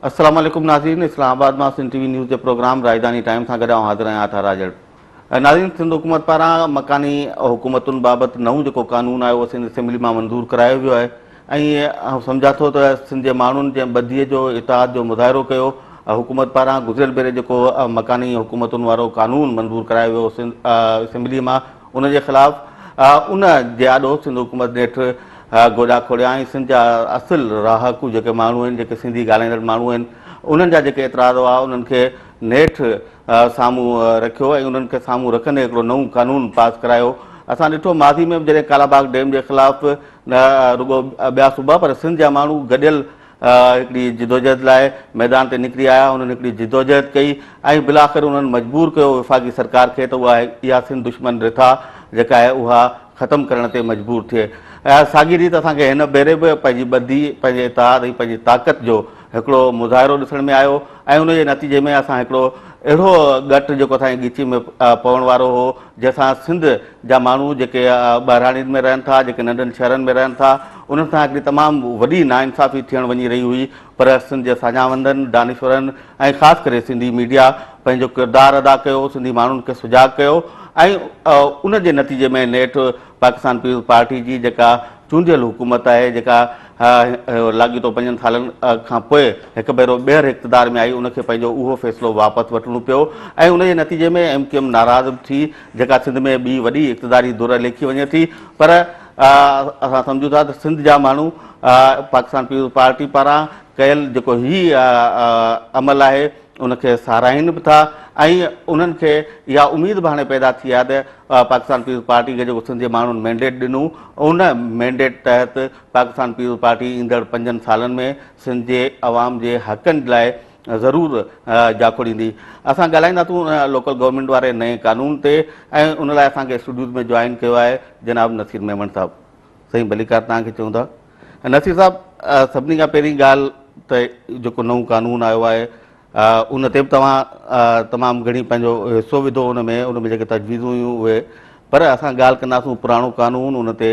السلام عليڪم ناظرين اسلام آباد مان سنڌ ٽي وي نيوز جي پروگرام راڄڌاني ٽائيم سان گڏ آئون حاضر آهيان عطا راڄڙ ناظرين سنڌ حڪومت پاران مڪاني حڪومتن بابت نئون جيڪو قانون آيو اهو سنڌ اسيمبلي مان منظور ڪرايو ويو آهي ۽ آئون سمجهان ٿو ته سنڌ جي ماڻهن جنهن ٻڌي جو اتحاد جو مظاهرو ڪيو حڪومت پاران گذريل ڀيري جيڪو مڪاني حڪومتن وارو قانون منظور ڪرايو ويو سنڌ اسيمبلي مان ان جي خلاف ان جي آڏو سنڌ حڪومت نيٺ گوڏا کوڙيا ۽ سنڌ جا اصل رهاڪو جيڪي ماڻهو آهن جيڪي سنڌي ڳالهائيندڙ ماڻهو آهن انهن جا جيڪي اعتراض هئا انهن کي نيٺ سامهون رکيو ۽ انهن کي سامهون رکندي هڪڙو نئون قانون پاس ڪرايو. اسان ڏٺو ماضي ۾ به جڏهن ڪالاباغ ڊيم جي خلاف نه رڳو ٻيا صوبا پر سنڌ جا ماڻهو گڏيل هڪڙي جدوجهد لاء ميدان تي نڪري آيا انهن هڪڙي جدوجهد ڪئي ۽ بالاخر انهن مجبور ڪيو وفاقي سرڪار کي ته اها اها سنڌ دشمن رٿا جيڪا آهي اها ختم ڪرڻ تي مجبور ٿئي. ساڳي ريت اسان کي هن ڀيري به پنهنجي ٻڌي پنهنجي اتحاد ۽ پنهنجي طاقت جو هڪڙو مظاهرو ڏسڻ ۾ آيو ۽ ان جي نتيجي ۾ اسان هڪڙو اهڙو ڳٽ جيڪو اسان جي ڳچي ۾ پوڻ وارو هو جنهن سان سنڌ جا ماڻهو جيڪي ٻهراڙين ۾ رهن ٿا جيڪي ننڍن شهرن ۾ رهن ٿا انهن سان هڪڙي تمام وڏي ناانصافي ٿيڻ وڃي رهي هئي پر سنڌ جي ساڃاهوندن دانشورن ۽ خاص ڪري سنڌي ميڊيا پنهنجو ڪردار ادا ڪيو سنڌي ماڻهن کي سجاڳ ڪيو ۽ ان جي نتيجي ۾ نيٺ پاڪستان پيپلز پارٽي جي جيڪا چونڊيل حڪومت آهي جيڪا لاڳيتو پنجن سالن کان پوء هڪ ڀيرو ٻيهر اقتدار ۾ آئي ان کي پنهنجو اهو فيصلو واپس وٺڻو پيو ۽ ان جي نتيجي ۾ ايم ڪيو ايم ناراض به ٿي جيڪا سنڌ ۾ ٻي وڏي اقتداري ڌر ليکي وڃي ٿي پر اسان سمجهون ٿا ته سنڌ جا ماڻهو پاڪستان پيپلز پارٽي پاران ڪيل جيڪو هي عمل آهي ان کي ساراهين به ٿا ۽ انهن کي اها اميد به هاڻي پيدا ٿي آهي ته پاڪستان پيپلز پارٽي کي جيڪو سنڌ جي ماڻهن مينڊيٽ ڏنو ان مينڊيٽ تحت پاڪستان پيپلز پارٽي ايندڙ پنجن سالن ۾ سنڌ جي عوام جي حقن لاء ضرور جاکوڙيندي. اسان ڳالهائينداسون لوڪل گورنمينٽ واري نئين قانون تي ۽ ان لاء اسان کي اسٽوڊيوز ۾ جوائن ڪيو آهي جناب نصير ميمڻ صاحب. سائين ڀليڪار توهان کي چئون ٿا. نصير صاحب سڀني کان پهرين ڳالهه ته جيڪو نئون قانون آيو آهي ان تي به توهان تمام گهڻي پنهنجو حصو وڌو ان ۾ ان ۾ جيڪي تجويزون هيون اهي پر اسان ڳالهه ڪنداسون پراڻو قانون ان تي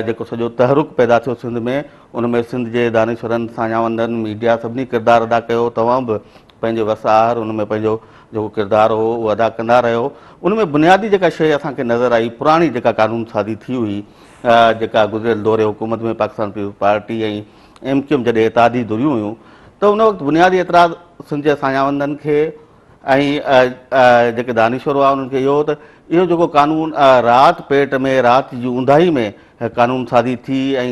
جيڪو سڄو تحرڪ پيدا ٿيو سنڌ ۾ ان ۾ سنڌ جي دانشورن ساڃاهوندن ميڊيا سڀني ڪردار ادا ڪيو توهان به پنهنجي وس آهر ان ۾ پنهنجو جيڪو ڪردار هو اهو ادا ڪندا رهيو ان ۾ بنيادي جيڪا شيء اسان کي نظر آئي پراڻي جيڪا قانون سازي ٿي هئي جيڪا گذريل دور حڪومت ۾ Pakistan Peoples Party ۽ M Q M جڏهن اتحادي ڌريون هيون ته ان وقت بنيادي اعتراض سنڌ جي ساڃاهوندن کي ۽ جيڪي دانشور هئا انهن کي اهو هو ته اهو جيڪو قانون رات پيٽ ۾ رات جي اونداهي ۾ قانون سازي ٿي ۽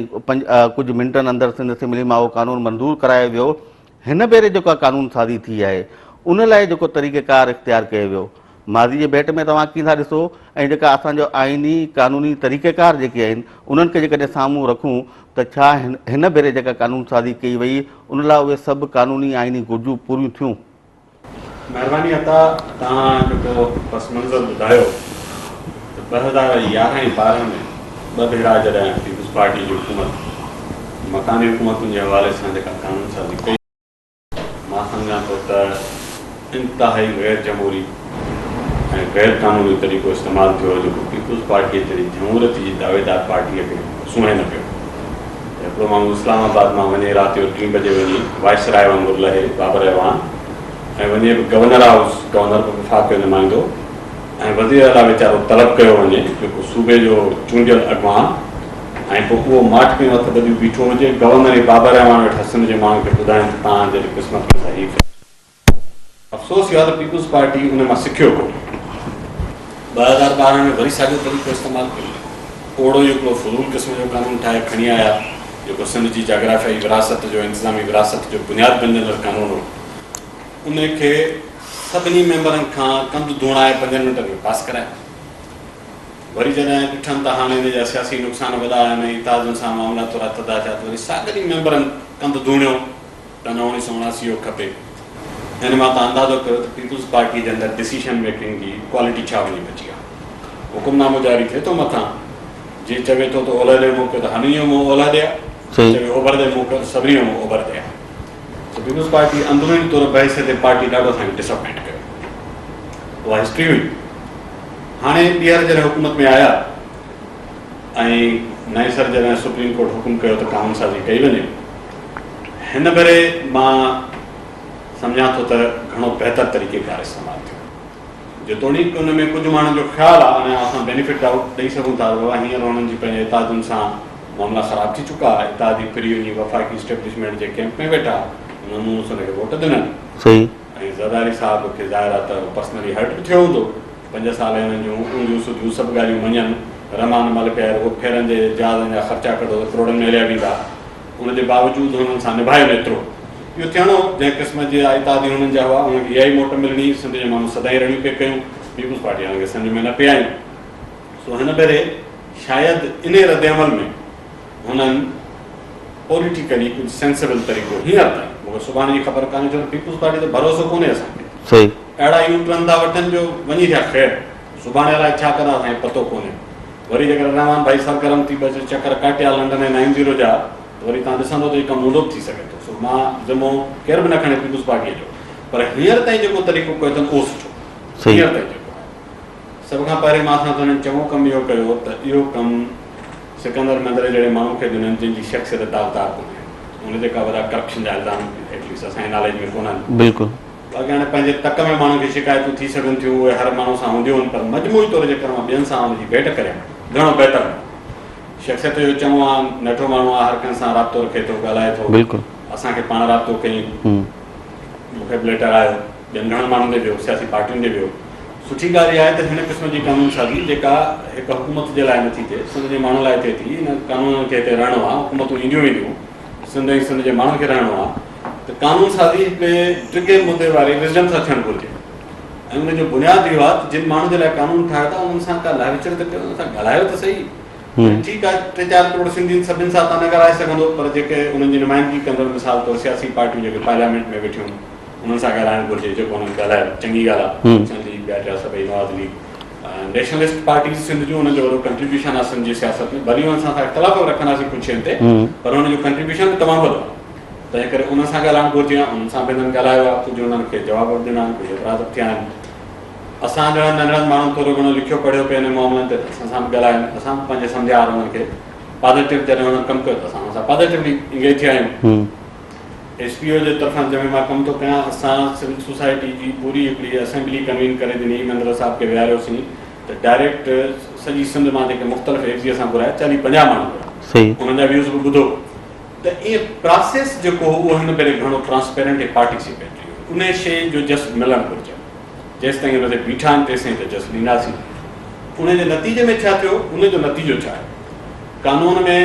ڪجهه منٽن اندر سنڌ اسيمبلي مان اهو قانون منظور ڪرايو ويو هن ڀيري جيڪا قانون سازي ٿي آهي ان لاء جيڪو طريقه ڪار اختيار ڪيو ويو ماضي جي ڀيٽ ۾ توهان ڪيئن ٿا ڏسو ۽ جيڪا اسان جو آئيني قانوني طريقه ڪار جيڪي آهن انهن کي جيڪڏهن سامهون رکون ته ڇا هن ڀيري جيڪا قانون سازي ڪئي وئي ان لاء اهي سڀ قانوني آئيني گهرجون پوريون ٿيون؟ مهرباني عطا توهان جيڪو پس منظر ٻڌايو ته 2011 ۽ 12 ۾ ٻه ڀيرا جڏهن پيپلز پارٽي جي حڪومت مڪاني حڪومتن جي حوالي سان جيڪا قانون سازي ڪئي، مان سمجهان ٿو ته انتهائي غير جمهوري ۽ غير قانوني طريقو استعمال ٿيو جيڪو پيپلز پارٽيء جهڙي جمهوريت جي دعويدار پارٽيء کي سونهين نه پيو ته هڪڙو ماڻهو اسلام آباد مان وڃي رات جو ٽين بجي وڃي وائسراء وانگر لهي بابر اعواڻ ۽ وڃي به گورنر هائوس، گورنر به وفاق جو نمائندو ۽ وزير اعليٰ ويچارو طلب ڪيو وڃي جيڪو صوبي جو چونڊيل اڳواڻ ۽ پوء اهو ماٺ ڪيون هٿ ٻڌيون بيٺو هجي، گورنر ۽ بابر اعواڻ ويٺا سنڌ جي ماڻهن کي ٻڌائين ته توهان جهڙي قسمت ۾ سا هي فيصلو. افسوس اهو آهي ته پيپلز پارٽي ان مان سکيو ڪونه. 2012 ۾ وري ساڳيو طريقو استعمال ڪيو. اوڙو ئي هڪڙو فضول قسم جو قانون ٺاهي کڻي آيا، جيڪو سنڌ جي جاگرافيائي وراثت جو انتظامي وراثت جو بنياد بنجندڙ قانون هو. ان کي سڀني ميمبرن کان ڪنڌ ڌوڻائي پنجن منٽن ۾ پاس ڪرايو. وري جڏهن ڏٺن ته هاڻي ان جا سياسي نقصان وڏا آهن ۽ اتحادين سان معاملا ٿورا ٿڌا ٿيا ته وري ساڳين ئي ميمبرن ڪنڌ ڌوڻيو. ته نه اوڻيهه سو اڻاسي اهو کپي. ان مان توهان اندازو ڪيو ته پيپلز پارٽيء جي اندر ڊسيشن ميڪنگ جي ڪوالٽي ڇا وڃي بچي آهي. حڪم نامو جاري ٿئي ٿو مٿان جي چوي ٿو ته اولهه ڏي منهن ڪيو ته هنئي جو منهن اولهه ڏي آهي، جي چوي اوڀر ڏي منهن ڪيو ته سڀني جو منهن اوڀر ڏي آهي. سو پيپلز پارٽي اندروني طور بحيثيت پارٽي ڏاڍو اسان کي ڊساپائنٽ ڪيو. اها هسٽري هئي. هاڻي ٻيهر جڏهن حڪومت ۾ آيا ۽ نئين سر جڏهن سپريم ڪورٽ حڪم ڪيو ته قانون سازي ڪئي وڃي. هن ڀيري مان سمجهان ٿو ته گهڻو بهتر طريقيڪار استعمال ٿيو. جيتوڻيڪ ان ۾ ڪجهه ماڻهن جو خيال آهي ۽ اسان بينيفٽ ڊائوٽ ڏئي سگهون ٿا ته بابا هينئر هنن جي پنهنجي اتحادين سان معاملا خراب ٿي چڪا، اتحادي ڦري وڃي وفاقي اسٽيبلشمينٽ جي ڪئمپ ۾ ويٺا، انهن مونس ان کي ووٽ ڏنن. ۽ زرداري صاحب کي ظاهر آهي ته پرسنلي هرٽ به ٿيو هوندو. پنج سال هنن جون اونڌيون سڌيون سڀ ڳالهيون مڃن. رحمان ملڪ ۽ رڳو ڦيرن جي جهازن جا خرچا ڪڍو ته ڪروڙن ۾ هليا ويندا. ان جي باوجود هنن سان نڀايو نه ايترو. اهو ٿيڻو هو. جنهن قسم جا اتحادي هنن جا هئا، انهن کي اها ئي موٽ ملڻي هئي. سنڌ جي ماڻهن سدائين رڙيون پئي ڪيون. پيپلز پارٽي وارن کي سمجهه ۾ نه پئي آيون. سو هن ڀيري شايد انهي ردعمل ۾ هنن پوليٽيڪلي ڪجهه سينسيبل طريقو هينئر تائين مون کي سڀاڻي جي خبر ڪانهي ڇو ته پيپلز پارٽي تي ڀروسو ڪونهي اسان کي. صحيح. اهڙا يو ٽرن ٿا وٺن جو وڃي ٿيا خير. سڀاڻي الائي ڇا ڪندا اسان کي پتو ڪونهي. وري جيڪڏهن رحمان ڀائي سرگرم ٿي ٻه چڪر ڪاٽيا لنڊن ۽ نائن زيرو جا ته وري توهان ڏسندو ته هي ڪم اونڌو به ٿي سگهي ٿو. سو مان ذمو ڪير به نه کڻي پيپلز پارٽيء جو پر هينئر تائين جيڪو طريقو ڪيو اٿن اهو سٺو هينئر تائين جيڪو آهي. سڀ کان پهرين مان سان ته هنن چڱو ڪم اهو ڪيو ته اهو ڪم سڪندر مندري جهڙي ماڻهو کي ڏنن جنهن جي شخصيت داغدار ڪونهي. ان تي ڪا وڏا ڪرپشن جا الزام ايٽليسٽ اسان جي ناليج ۾ ڪونهن. بلڪل. باقي هاڻي پنهنجي تڪ ۾ ماڻهن کي شڪايتون ٿي سگهن ٿيون اهي هر ماڻهو سان هونديون آهن پر مجموعي طور جيڪر مان ٻين سان ان جي ڀيٽ ڪريان گهڻو بهتر ماڻهو آهي. شخصيت جو چڱو آهي، نهٺو ماڻهو آهي، هر ڪنهن سان رابطو رکي ٿو، ڳالهائي ٿو. بلڪل. اسان کي پاڻ رابطو ڪيائين. مون کي به ليٽر آيو. ٻين گهڻن ماڻهن ڏي ويو، سياسي پارٽين ڏي ويو. سٺي ڳالهه اها آهي ته هن قسم جي قانون سازي جيڪا هڪ حڪومت جي لاء نٿي ٿئي، سنڌ جي ماڻهن لاء ٿئي ٿي. ان قانونن کي هتي رهڻو آهي، حڪومتون اينديون وينديون، سنڌ ۽ سنڌ جي ماڻهن کي رهڻو آهي ته قانون سازي هڪڙي ڊگهي مدي واري وزڊم سان ٿيڻ گهرجي ۽ ان جو بنياد اهو آهي ته جن ماڻهن جي لاء قانون ٺاهيو ٿا انهن سان ڪا لاهه وچڙ ته ڪيو، انهن سان ڳالهايو ته سهي. ٺيڪ آهي ٽي چار ڪروڙ سنڌين سڀن سان توهان نه ڳالهائي سگهندو پر جيڪي انهن جي نمائندگي ڪندڙ مثال طور سياسي پارٽيون جيڪي پارليامينٽ ۾ ويٺيون انهن سان ڳالهائڻ گهرجي جيڪو انهن ڳالهايو چڱي ڳالهه آهي مسلم ليگ ٻيا ٽيا سڀئي Nawaz league nationalist parties Sindh جون انهن جو وڏو ڪنٽريبيوشن آهي سنڌ جي سياست ۾ ڀلي انهن سان اسان اختلاف به رکنداسين ڪجهه شين تي پر انهن جو ڪنٽريبيوشن به تمام وڏو آهي تنهن ڪري انهن سان ڳالهائڻ گهرجي ها انهن سان به هنن ڳالهايو آهي ڪجهه انهن کي جواب به ڏنا آهن ڪجهه اعتراض به ٿيا آهن اسان جهڙن ننڍڙن ماڻهن ٿورو گهڻو لکيو پڙهيو پئي انهن معاملن تي ته اسان سان به ڳالهايو اسان به پنهنجي سمجهه آهر انهن کي پازيٽو جڏهن انهن ڪم ڪيو ته اسان انهن سان پازيٽولي انگيج ٿيا آهيون ايس پي او جي طرفان جنهن ۾ مان ڪم ٿو ڪيان، اسان سول سوسائٽي جي پوري هڪڙي اسيمبلي ڪنوين ڪري ڏني، مهندرا صاحب کي ويهاريوسين ته ڊائريڪٽ سڄي سنڌ مان جيڪي مختلف ايف جي اسان گهرايا چاليهه پنجاهه ماڻهو گهرايا انهن جا ويوز به ٻڌو ته ائين پراسيس جيڪو هو اهو هن ڀيري گهڻو ٽرانسپيرنٽ ۽ پارٽيسپيٽري هو انهي شيء جو جس ملڻ گهرجي جيستائين ان تي بيٺا آهن تيستائين ته جس ڏينداسين ان جي نتيجي ۾ ڇا ٿيو ان جو نتيجو ڇا آهي قانون ۾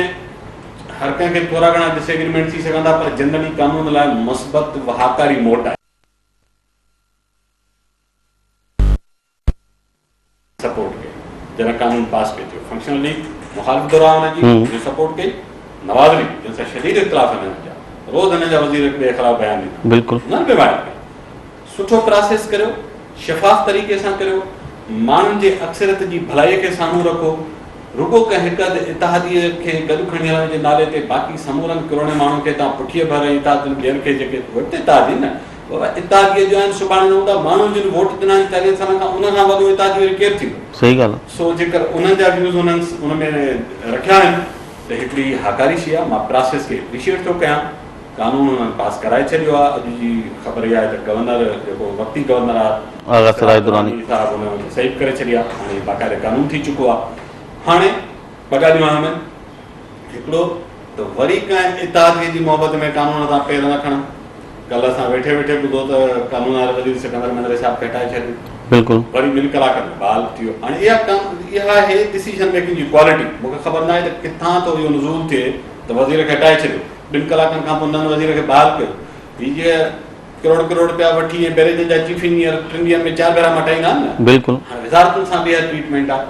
هر ڪنهن کي ٿورا گهڻا ڊس ايگريمينٽ ٿي سگهن ٿا پر جنرلي قانون لاء مثبت و هاڪاري موٽ آهي. سپورٽ ڪئي جڏهن قانون پاس پئي ٿيو فنڪشنل ليگ مخالف ڌر آهي ان جي ان سپورٽ ڪئي نواز ليگ جن سان شديد اختلاف آهن هنن جا روز هنن جا وزير هڪ ٻئي خلاف بيان ڏيندا بلڪل انهن به حمايت ڪئي سٺو پراسيس ڪريو شفاف طريقي سان ڪريو ماڻهن جي اڪثريت جي ڀلائي کي سامهون رکو رڳو ڪنهن هڪ اڌ اتحاديء کي گڏ کڻي هلڻ جي نالي تي باقي سمورن ڪروڙين ماڻهن کي توهان پٺيء ڀر ۽ اتحادين ٻين کي جيڪي اهي به ته اتحادي آهن نه بابا اتحاديء جو آهن سڀاڻي نه هوندا ماڻهن جن ووٽ ڏنا آهن چاليهن سالن کان ان کان وڏو اتحادي وري ڪير ٿيندو؟ صحيح ڳالهه. سو جيڪر انهن جا ويوز انهن ان ۾ رکيا آهن ته هڪڙي هاڪاري شيء آهي مان پراسيس کي اپريشيئيٽ ٿو ڪيان قانون انهن پاس ڪرائي ڇڏيو آهي اڄ جي خبر اها آهي ته گورنر جيڪو وقتي گورنر آهي آغا سراج دراني صاحب ان صحيح به ڪري ڇڏي آهي هاڻي باقاعده قانون ٿي چڪو آهي هاڻي ٻه ڳالهيون اهم آهن هڪڙو ته وري ڪنهن اتحادي جي محبت ۾ قانون تان پير نه کڻن ڪلهه اسان ويٺي ويٺي ٻڌو ته قانون واري وزير سڪندر مندري صاحب کي هٽائي ڇڏيو بلڪل وري ٻن ڪلاڪن ۾ بحال ٿي ويو هاڻي اها اها آهي ڊسيزن ميڪنگ جي ڪوالٽي مون کي خبر ناهي ته ڪٿان ٿو اهو نزول ٿئي ته وزير کي هٽائي ڇڏيو ٻن ڪلاڪن کان پوء نون وزير کي بحال ڪيو. هي جيئن ڪروڙ ڪروڙ رپيا وٺي ۽ بئريجن جا چيف انجنيئر ٽن ڏينهن ۾ چار ڀيرا مٽائيندا آهن نه. بلڪل. هاڻي وزارتن سان به اها ٽريٽمينٽ آهي.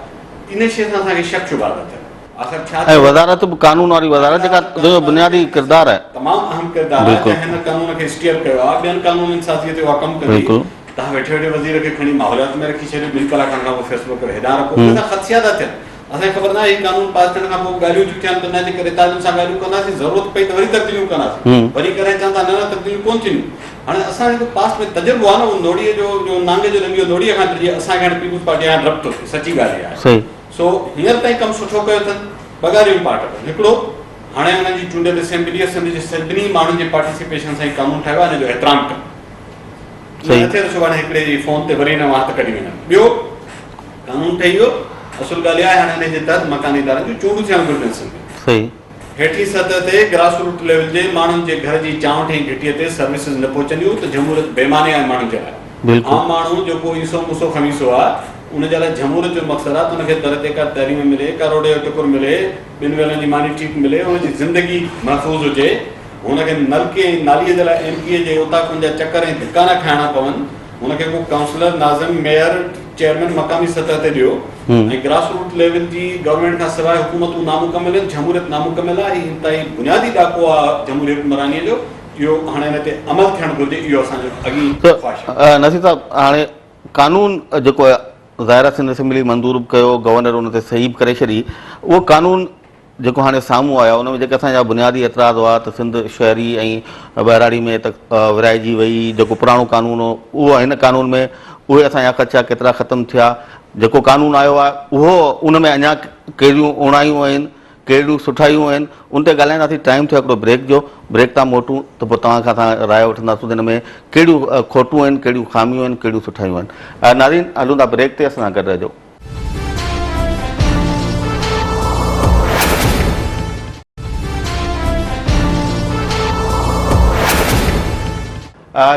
ان شيء سان اسان کي شڪ شبها ٿا ٿين. آخر ڇا ۽ ٿيو؟ وزارت به قانون واري وزارت جيڪا جنهن جو بنيادي ڪردار آهي. تمام اهم ڪردار آهي بلڪل. جنهن هن قانون کي اسٽيئر ڪيو آهي. ٻين قانونن سازيء تي اها ڪم ڪندي. بلڪل. توهان ويٺي ويٺي وزير کي کڻي ماحوليات ۾ رکي ڇڏيو. ٻن ڪلاڪن کان پوء فيصلو ڪري هيڏانهن رکو. ان سان خدشا ٿا ٿين. اسان کي خبر ناهي هي قانون پاس ٿيڻ کان پوء ڳالهيون ٿيون ٿين ته نه جيڪر اتحادين سان ڳالهيون ڪنداسين ضرورت پئي ته وري تبديليون ڪنداسين وري ڪڏهن چون ٿا نه نه تبديليون ڪونه ٿينديون هاڻي اسان جيڪو پاسٽ ۾ تجربو آهي نه اهو نوڙيء جو جو نانگ جو ڏنگيو نوڙيء کان ڊڄي اسان کي هاڻي پيپلز پارٽي کان ڊپ ٿو ٿئي سچي ڳالهه اها آهي سو هينئر تائين ڪم سٺو ڪيو اٿن ٻه ڳالهيون امپارٽنٽ آهن هڪڙو هاڻي انهن جي چونڊيل اسيمبليء سنڌ جي سڀني ماڻهن جي پارٽيسپيشن سان هي قانون ٺاهيو آهي ان جو احترام ڪن. ائين نه ٿئي ته سڀاڻي هڪڙي جي فون تي وري نوان هٿ ڪڍي وڃن. ٻيو قانون ٺهي ويو، اصل ڳالهه اها آهي هاڻي انهي جي تحت مڪاني ادارن جون چونڊون ٿيڻ گهرجن سنڌ ۾. صحيح. هيٺين سطح تي گراس روٽ ليول جي ماڻهن جي گهر جي چانئٺ ۽ گهٽيء تي سروسز نه پهچنديون ته جمهوريت بي معني آهي ماڻهن جي لاء. بلڪل. عام ماڻهو جيڪو عيسو موسو خميسو آهي ان جي لاء جمهوريت جو مقصد آهي ته ان کي در تي ڪا تعليم ملي، ڪا روڊ جو ٽڪر ملي، ٻن ويلن جي ماني ٺيڪ ملي، ان جي زندگي محفوظ هجي، هن کي نلڪي ۽ ناليء جي لاء ايم پي اي جي اوطاقن جا چڪر ۽ ڌڪا نه کائڻا پون، هن کي ڪو ڪائونسلر، ناظم، ميئر، چيئرمين مقامي سطح تي ڏيو ۽ گراس روٽ ليول جي گورنمينٽ کان سواء حڪومتون نامڪمل آهن، جمهوريت نامڪمل آهي، هي انتهائي بنيادي ڏاڪو آهي جمهوري حڪمرانيء جو، اهو هاڻي ان تي عمل ٿيڻ گهرجي، اهو اسان جو اڳين خواهش آهي. نصير صاحب هاڻي قانون جيڪو ظاهر آهي سنڌ اسيمبلي منظور به ڪيو، گورنر ان تي صحيح به ڪري ڇڏي، اهو قانون جيڪو هاڻي سامهون آيو آهي ان ۾ جيڪي اسان جا بنيادي اعتراض هئا ته سنڌ شهري ۽ ٻهراڙي ۾ ورهائجي وئي، جيڪو پراڻو قانون هو اهو هن قانون ۾ اهي اسان جا خدشا ڪيترا ختم ٿيا، جيڪو قانون آيو آهي اهو ان ۾ اڃا ڪهڙيون اوڻايون آهن، ڪهڙيون سٺايون آهن، ان تي ڳالهائينداسين. ٽائيم ٿيو هڪڙو بريڪ جو، بريڪ تان موٽون ته پوء توهان کان اسان راء وٺنداسون ته ان ۾ ڪهڙيون کوٽون آهن، ڪهڙيون خاميون آهن، ڪهڙيون سٺايون آهن. ناظرين هلون ٿا بريڪ تي، اسان سان گڏ رهجو.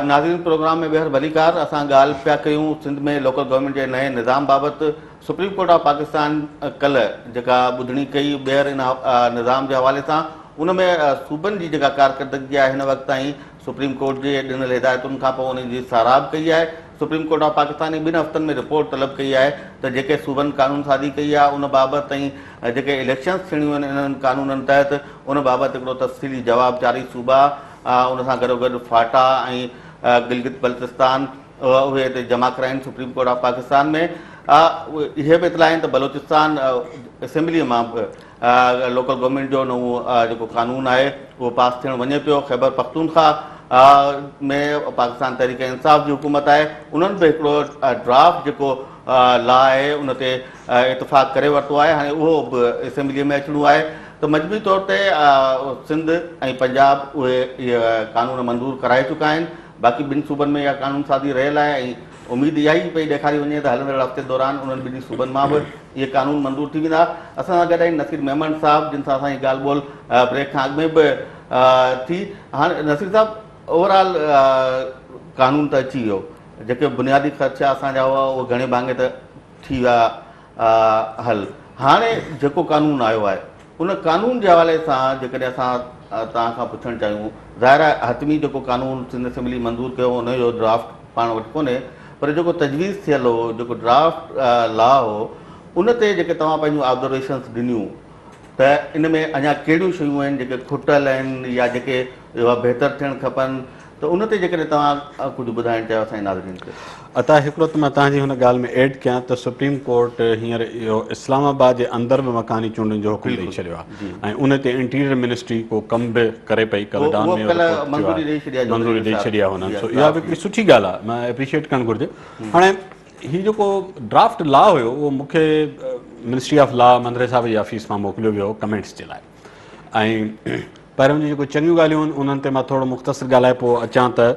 ناظرين پروگرام ۾ ٻيهر ڀليڪار اسان ڳالهه پيا ڪيون سنڌ ۾ لوڪل گورنمينٽ جي نئين نظام بابت سپريم ڪورٽ آف پاڪستان ڪلهه جيڪا ٻڌڻي ڪئي ٻيهر ان نظام جي حوالي سان ان ۾ صوبن جي جيڪا ڪارڪردگي آهي هن وقت تائين سپريم ڪورٽ جي ڏنل هدايتن کان پوء ان جي ساراهه به ڪئي آهي. سپريم ڪورٽ آف پاڪستان ئي ٻن هفتن ۾ رپورٽ طلب ڪئي آهي ته جيڪي صوبن قانون سازي ڪئي آهي ان بابت ۽ جيڪي اليڪشنز ٿيڻيون آهن انهن قانونن تحت ان بابت هڪڙو تفصيلي جواب چارئي صوبا ان سان گڏوگڏ فاٽا ۽ گلگت بلتستان اهي هتي جمع ڪرائين سپريم ڪورٽ آف پاڪستان ۾ اهي به اطلاع آهن ته بلوچستان اسيمبلي مان به لوڪل گورنمينٽ جو نئون جيڪو قانون آهي اهو پاس ٿيڻ وڃي پيو، خيبر پختونخوا ۾ پاڪستان تحريڪ انصاف جي حڪومت آهي انهن به هڪڙو ڊرافٽ جيڪو لا آهي ان تي اتفاق ڪري ورتو آهي هاڻي اهو به اسيمبلي ۾ اچڻو آهي ته مجموعي طور تي سنڌ ۽ پنجاب اهي قانون منظور ڪرائي چڪا آهن باقي ٻن صوبن ۾ اها قانون سازي رهيل آهي ۽ اميد اها ئي پئي ڏيکاري وڃي ته هلندڙ هفتي دوران انهن ٻنهي صوبن مان به اهي قانون منظور ٿي ويندا. اسان سان گڏ آهن نصير ميمڻ صاحب جن سان اسان جي ڳالهه ٻولهه بريڪ کان اڳ ۾ به ٿي. هاڻ نصير صاحب اوور آل قانون ته اچي ويو، جيڪي بنيادي خدشا اسان جا هئا اهي گهڻي ڀاڱي ته ٿي ويا حل. هاڻي جيڪو قانون آيو آهي ان قانون جي حوالي سان جيڪڏهن اسان توهان کان پڇڻ چاهيون، ظاهر آهي حتمي جيڪو قانون سنڌ اسيمبلي منظور ڪيو ان جو ڊرافٽ پاڻ وٽ ڪونهي پر جيڪو تجويز ٿيل هو، جيڪو ڊرافٽ لا هو ان تي جيڪي توهان پنهنجون آبزرويشنز ڏنيون ته ان ۾ اڃا ڪهڙيون شيون آهن جيڪي کٽل آهن يا جيڪي بهتر ٿيڻ کپن ته ان تي جيڪڏهن توهان ڪجهه ٻڌائڻ چاهيو اسان جي ناظرين کي. عطا هڪڙو ته مان توهان جي هن ڳالهه ۾ ايڊ ڪيان ته سپريم ڪورٽ هينئر اهو اسلام آباد جي اندر به مڪاني چونڊن جو حڪم ڏئي ڇڏيو آهي ۽ ان تي انٽيريئر منسٽري ڪو ڪم به ڪري پئي ڪلهه ڊان ۾ اهو رپورٽ ٿيو آهي منظوري ڏئي ڇڏي آهي هنن سو اها به هڪڙي سٺي ڳالهه آهي مان اپريشيئيٽ ڪرڻ گهرجي هاڻي هي جيڪو ڊرافٽ لا هيو اهو مون کي منسٽري آف لا منڌري صاحب جي آفيس مان موڪليو ويو هو ڪمينٽس جي لاء ۽ پهريون جون جيڪو چڱيون ڳالهيون آهن انهن تي مان ٿورو مختصر ڳالهائي پوء اچان ته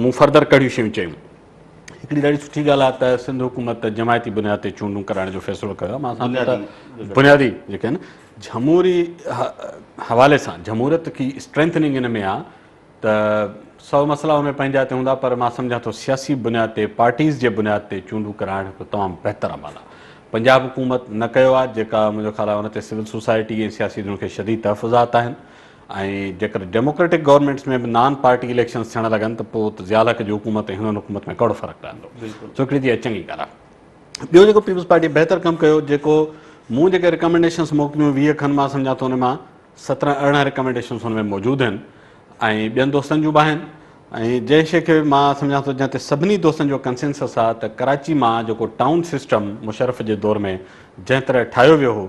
مون فردر ڪهڙيون شيون چيون. هڪڙي ڏاڍي سٺي ڳالهه آهي ته سنڌ حڪومت جماعتي بنياد تي چونڊون ڪرائڻ جو فيصلو ڪيو آهي. مان سمجهان ٿو ته بنيادي جيڪي آهن جمهوري حوالي سان جمهوريت کي اسٽرينٿننگ ان ۾ آهي ته سو مسئلا ان ۾ پنهنجا تي هوندا پر مان سمجهان ٿو سياسي بنياد تي پارٽيز جي بنياد تي چونڊون ڪرائڻ هڪ تمام بهتر عمل آهي. پنجاب حڪومت نه ڪيو آهي جيڪا منهنجو خيال آهي ان تي سول سوسائٽي ۽ سياسي ڌرين کي شديد تحفظات آهن ۽ جيڪر ڊيموڪريٽڪ گورنمينٽس ۾ به نان پارٽي اليڪشنز ٿيڻ لڳن ته پوء ته ضياء الحق جي حڪومت ۽ هنن حڪومت ۾ ڪهڙو فرق رهندو. سو هڪڙي ته اها چڱي ڳالهه آهي. ٻيو جيڪو پيپلز پارٽي بهتر ڪم ڪيو جيڪو مون جيڪي ريڪمينڊيشنز موڪليون 20 کن مان سمجهان ٿو ان مان 17 18 ريڪمينڊيشنز ان ۾ موجود آهن ۽ ٻين دوستن جون به آهن ۽ جنهن شيء کي مان سمجهان ٿو جنهن تي سڀني دوستن جو ڪنسينسس آهي ته ڪراچي مان جيڪو ٽائون سسٽم مشرف جي دور ۾ جنهن طرح ٺاهيو ويو هو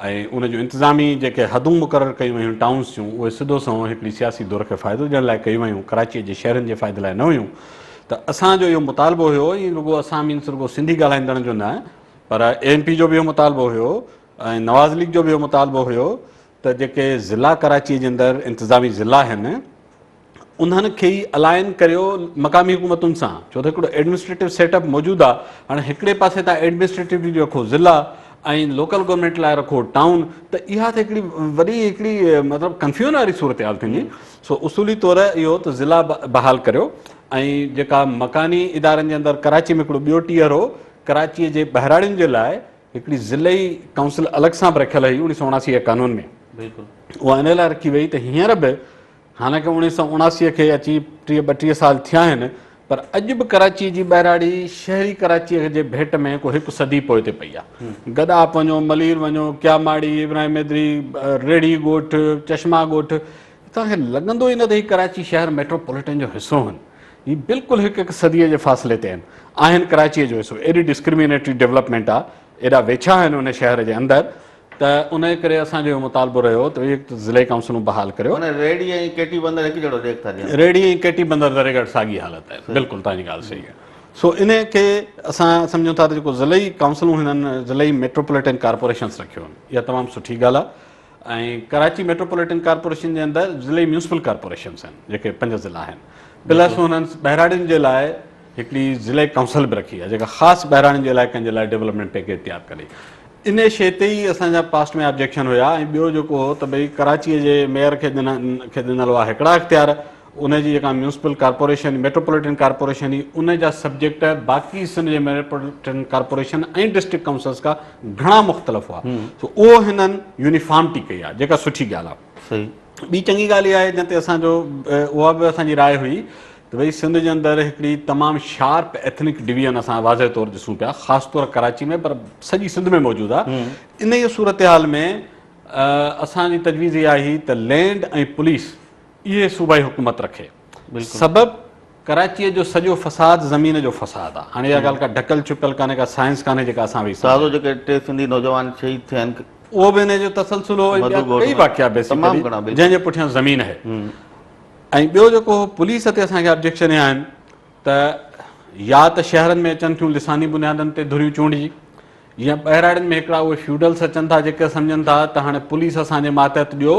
۽ ان جون انتظامي جيڪي حدون مقرر ڪيون ويون ٽائونس جون اهي سڌو سنئون هڪڙي سياسي ڌر کي فائدو ڏيڻ لاء ڪيون ويون ڪراچي جي شهرين جي فائدي لاء نه هيون ته اسان جو اهو مطالبو هيو ۽ رڳو اسان مينس رڳو سنڌي ڳالهائيندڙن جو نه پر اي اين پي جو به اهو مطالبو هيو ۽ نواز ليگ جو به اهو مطالبو هيو ته جيڪي ضلع ڪراچي جي اندر انتظامي ضلع آهن انهن کي ئي الائن ڪريو مقامي حڪومتن سان ڇو ته هڪڙو ايڊمنسٽريٽو سيٽ اپ موجود آهي هاڻي هڪڙي پاسي تان ايڊمنسٽريٽو رکو ضلع ۽ لوڪل گورنمينٽ لاء رکو ٽائون ته اها ته هڪڙي وڏي هڪڙي مطلب ڪنفيوزن واري صورتحال ٿيندي سو اصولي طور اهو ته ضلع بحال ڪريو ۽ جيڪا مڪاني ادارن جي اندر ڪراچي ۾ هڪڙو ٻيو ٽيئر هو ڪراچي جي ٻهراڙين جي لاء هڪڙي ضلعي ڪائونسل الڳ سان به رکيل هئي 1979 جي قانون ۾ بلڪل اها ان لاء رکي وئي ته هينئر به حالانڪه 1979 کي اچي ٽيهه ٻٽيهه سال ٿيا آهن پر اڄ به ڪراچيء جي ٻهراڙي شهري ڪراچيء جي ڀيٽ ۾ ڪو هڪ صدي پوئتي پئي آهي. گڏاپ وڃو، ملير وڃو، ڪياماڙي، ابراهيم حيدري، ريڙهي ڳوٺ، چشما ڳوٺ، توهان کي لڳندو ئي نه ته هي ڪراچي شهر ميٽروپوليٽن جو حصو هن. هي بلڪل هڪ هڪ صديء جي فاصلي تي آهن. آهن ڪراچيء جو حصو. ايڏي ڊسڪرمينيٽري ڊولپمينٽ آهي، ايڏا ويڇا آهن ان شهر جي اندر ته انهيء ڪري اسان جو اهو مطالبو رهيو ته اهي ضلعي ڪائونسلون بحال ڪريو. معنيٰ ريڙهي ۽ ڪيٽي بندر هڪ جهڙو ڏيک ٿا ڏين. ريڙهي ۽ ڪيٽي بندر ذري گهٽ ساڳي حالت آهي. بلڪل توهان جي ڳالهه صحيح آهي. سو انهيء کي اسان سمجهون ٿا ته جيڪو ضلعي ڪائونسلون هنن ضلعي ميٽروپوليٽن ڪارپوريشنس رکيو آهن اها تمام سٺي ڳالهه آهي ۽ ڪراچي ميٽروپوليٽن ڪارپوريشن جي اندر ضلعي ميونسپل ڪارپوريشنس آهن جيڪي پنج ضلعا آهن پلس هنن ٻهراڙين جي لاء هڪڙي ضلعي ڪائونسل به رکي آهي جيڪا خاص ٻهراڙين جي علائقن جي لاء ڊولپمينٽ پيڪيج تيار ڪري. انهي شيء تي ئي اسان جا پاسٽ ۾ آبجيڪشن هيا ۽ ٻيو جيڪو هو ته ڀئي ڪراچيء جي ميئر کي کي ڏنل هئا هڪڙا اختيار ان جي جيڪا ميونسپل ڪارپوريشن ميٽروپوليٽن ڪارپوريشن هئي ان جا سبجيڪٽ باقي سنڌ جي ميٽروپوليٽن ڪارپوريشن ۽ ڊسٽرڪٽ ڪائونسلز کان گهڻا مختلف هئا سو اهو هنن يونيفارمٽي ڪئي آهي جيڪا سٺي ڳالهه آهي. صحيح. ٻي چڱي ڳالهه اها آهي جنهن تي اسان جو اها به اسان جي راء هئي ته ڀئي سنڌ جي اندر هڪڙي تمام شارپ ايٿنڪ ڊويزن اسان واضح طور ڏسون پيا خاص طور ڪراچي ۾ پر سڄي سنڌ ۾ موجود آهي انهيء صورتحال ۾ اسان جي تجويز اها هئي ته لينڊ ۽ پوليس اهي صوبائي حڪومت رکي سبب ڪراچيء جو سڄو فساد زمين جو فساد آ. هاڻي اها ڳالهه ڪا ڍڪل ڇپيل ڪانهي، ڪا سائنس ڪانهي جيڪا اسان ويهي تازو سمجهون. جيڪي ٽي سنڌي نوجوان شهيد ٿيا آهن. اهو به انهيء جو تسلسل هو ۽ ٻيا مڌو ڳوٺ ڪئي ۾ واقعا تمام بيسيڪلي گهڻا بلڪل. جنهن جي پٺيان زمين آهي. ۽ ٻيو جيڪو هو پوليس تي اسان کي آبجيڪشن اهي آهن ته يا ته شهرن ۾ اچن ٿيون لساني بنيادن تي ڌريون چونڊجي يا ٻهراڙين ۾ هڪڙا اهي فيوڊلس اچن ٿا جيڪي سمجهن ٿا ته هاڻي پوليس اسان جي ماتحت ڏيو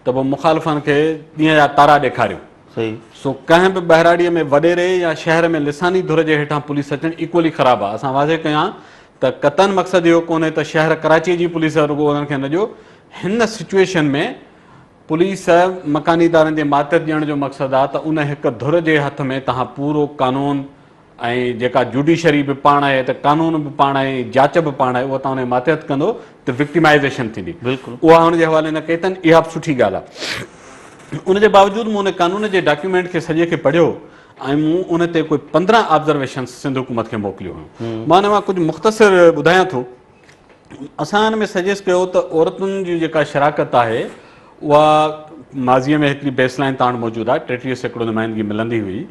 ته پوء مخالفن کي ڏينهن جا تارا ڏيکاريون. صحيح. سو ڪنهن به ٻهراڙيء ۾ وڏيري يا شهر ۾ لساني ڌر جي هيٺان پوليس اچڻ ايڪولي خراب آهي. اسان واضح ڪيان ته قطعاً مقصد اهو ڪونهي ته شهر ڪراچيء جي پوليس رڳو انهن کي نه ڏيو. هن سچوئيشن ۾ پوليس مڪاني ادارن جي ماتحت ڏيڻ جو مقصد آهي ته ان هڪ ڌر جي هٿ ۾ توهان پورو قانون ۽ جيڪا جوڊيشري به پاڻ آهي ته قانون به پاڻ آهي ۽ جاچ به پاڻ آهي اها توهان ان جي ماتحت ڪندو ته وڪٽيمائيزيشن ٿيندي. بلڪل. اها ان جي حوالي نه ڪئي اٿن اها به سٺي ڳالهه آهي. ان جي باوجود مون ان قانون جي ڊاڪيومينٽ کي سڄي کي پڙهيو ۽ مون ان تي ڪوئي 15 آبزرويشنس سنڌ حڪومت کي موڪليون هيون. مان ان مان ڪجهه مختصر ٻڌايان ٿو. اسان ان ۾ سجيسٽ ڪيو ته عورتن جي جيڪا شراڪت آهي اها ماضيء ۾ هڪڙي بيس لائين تاڻ موجود آهي 33% نمائندگي ملندي هئي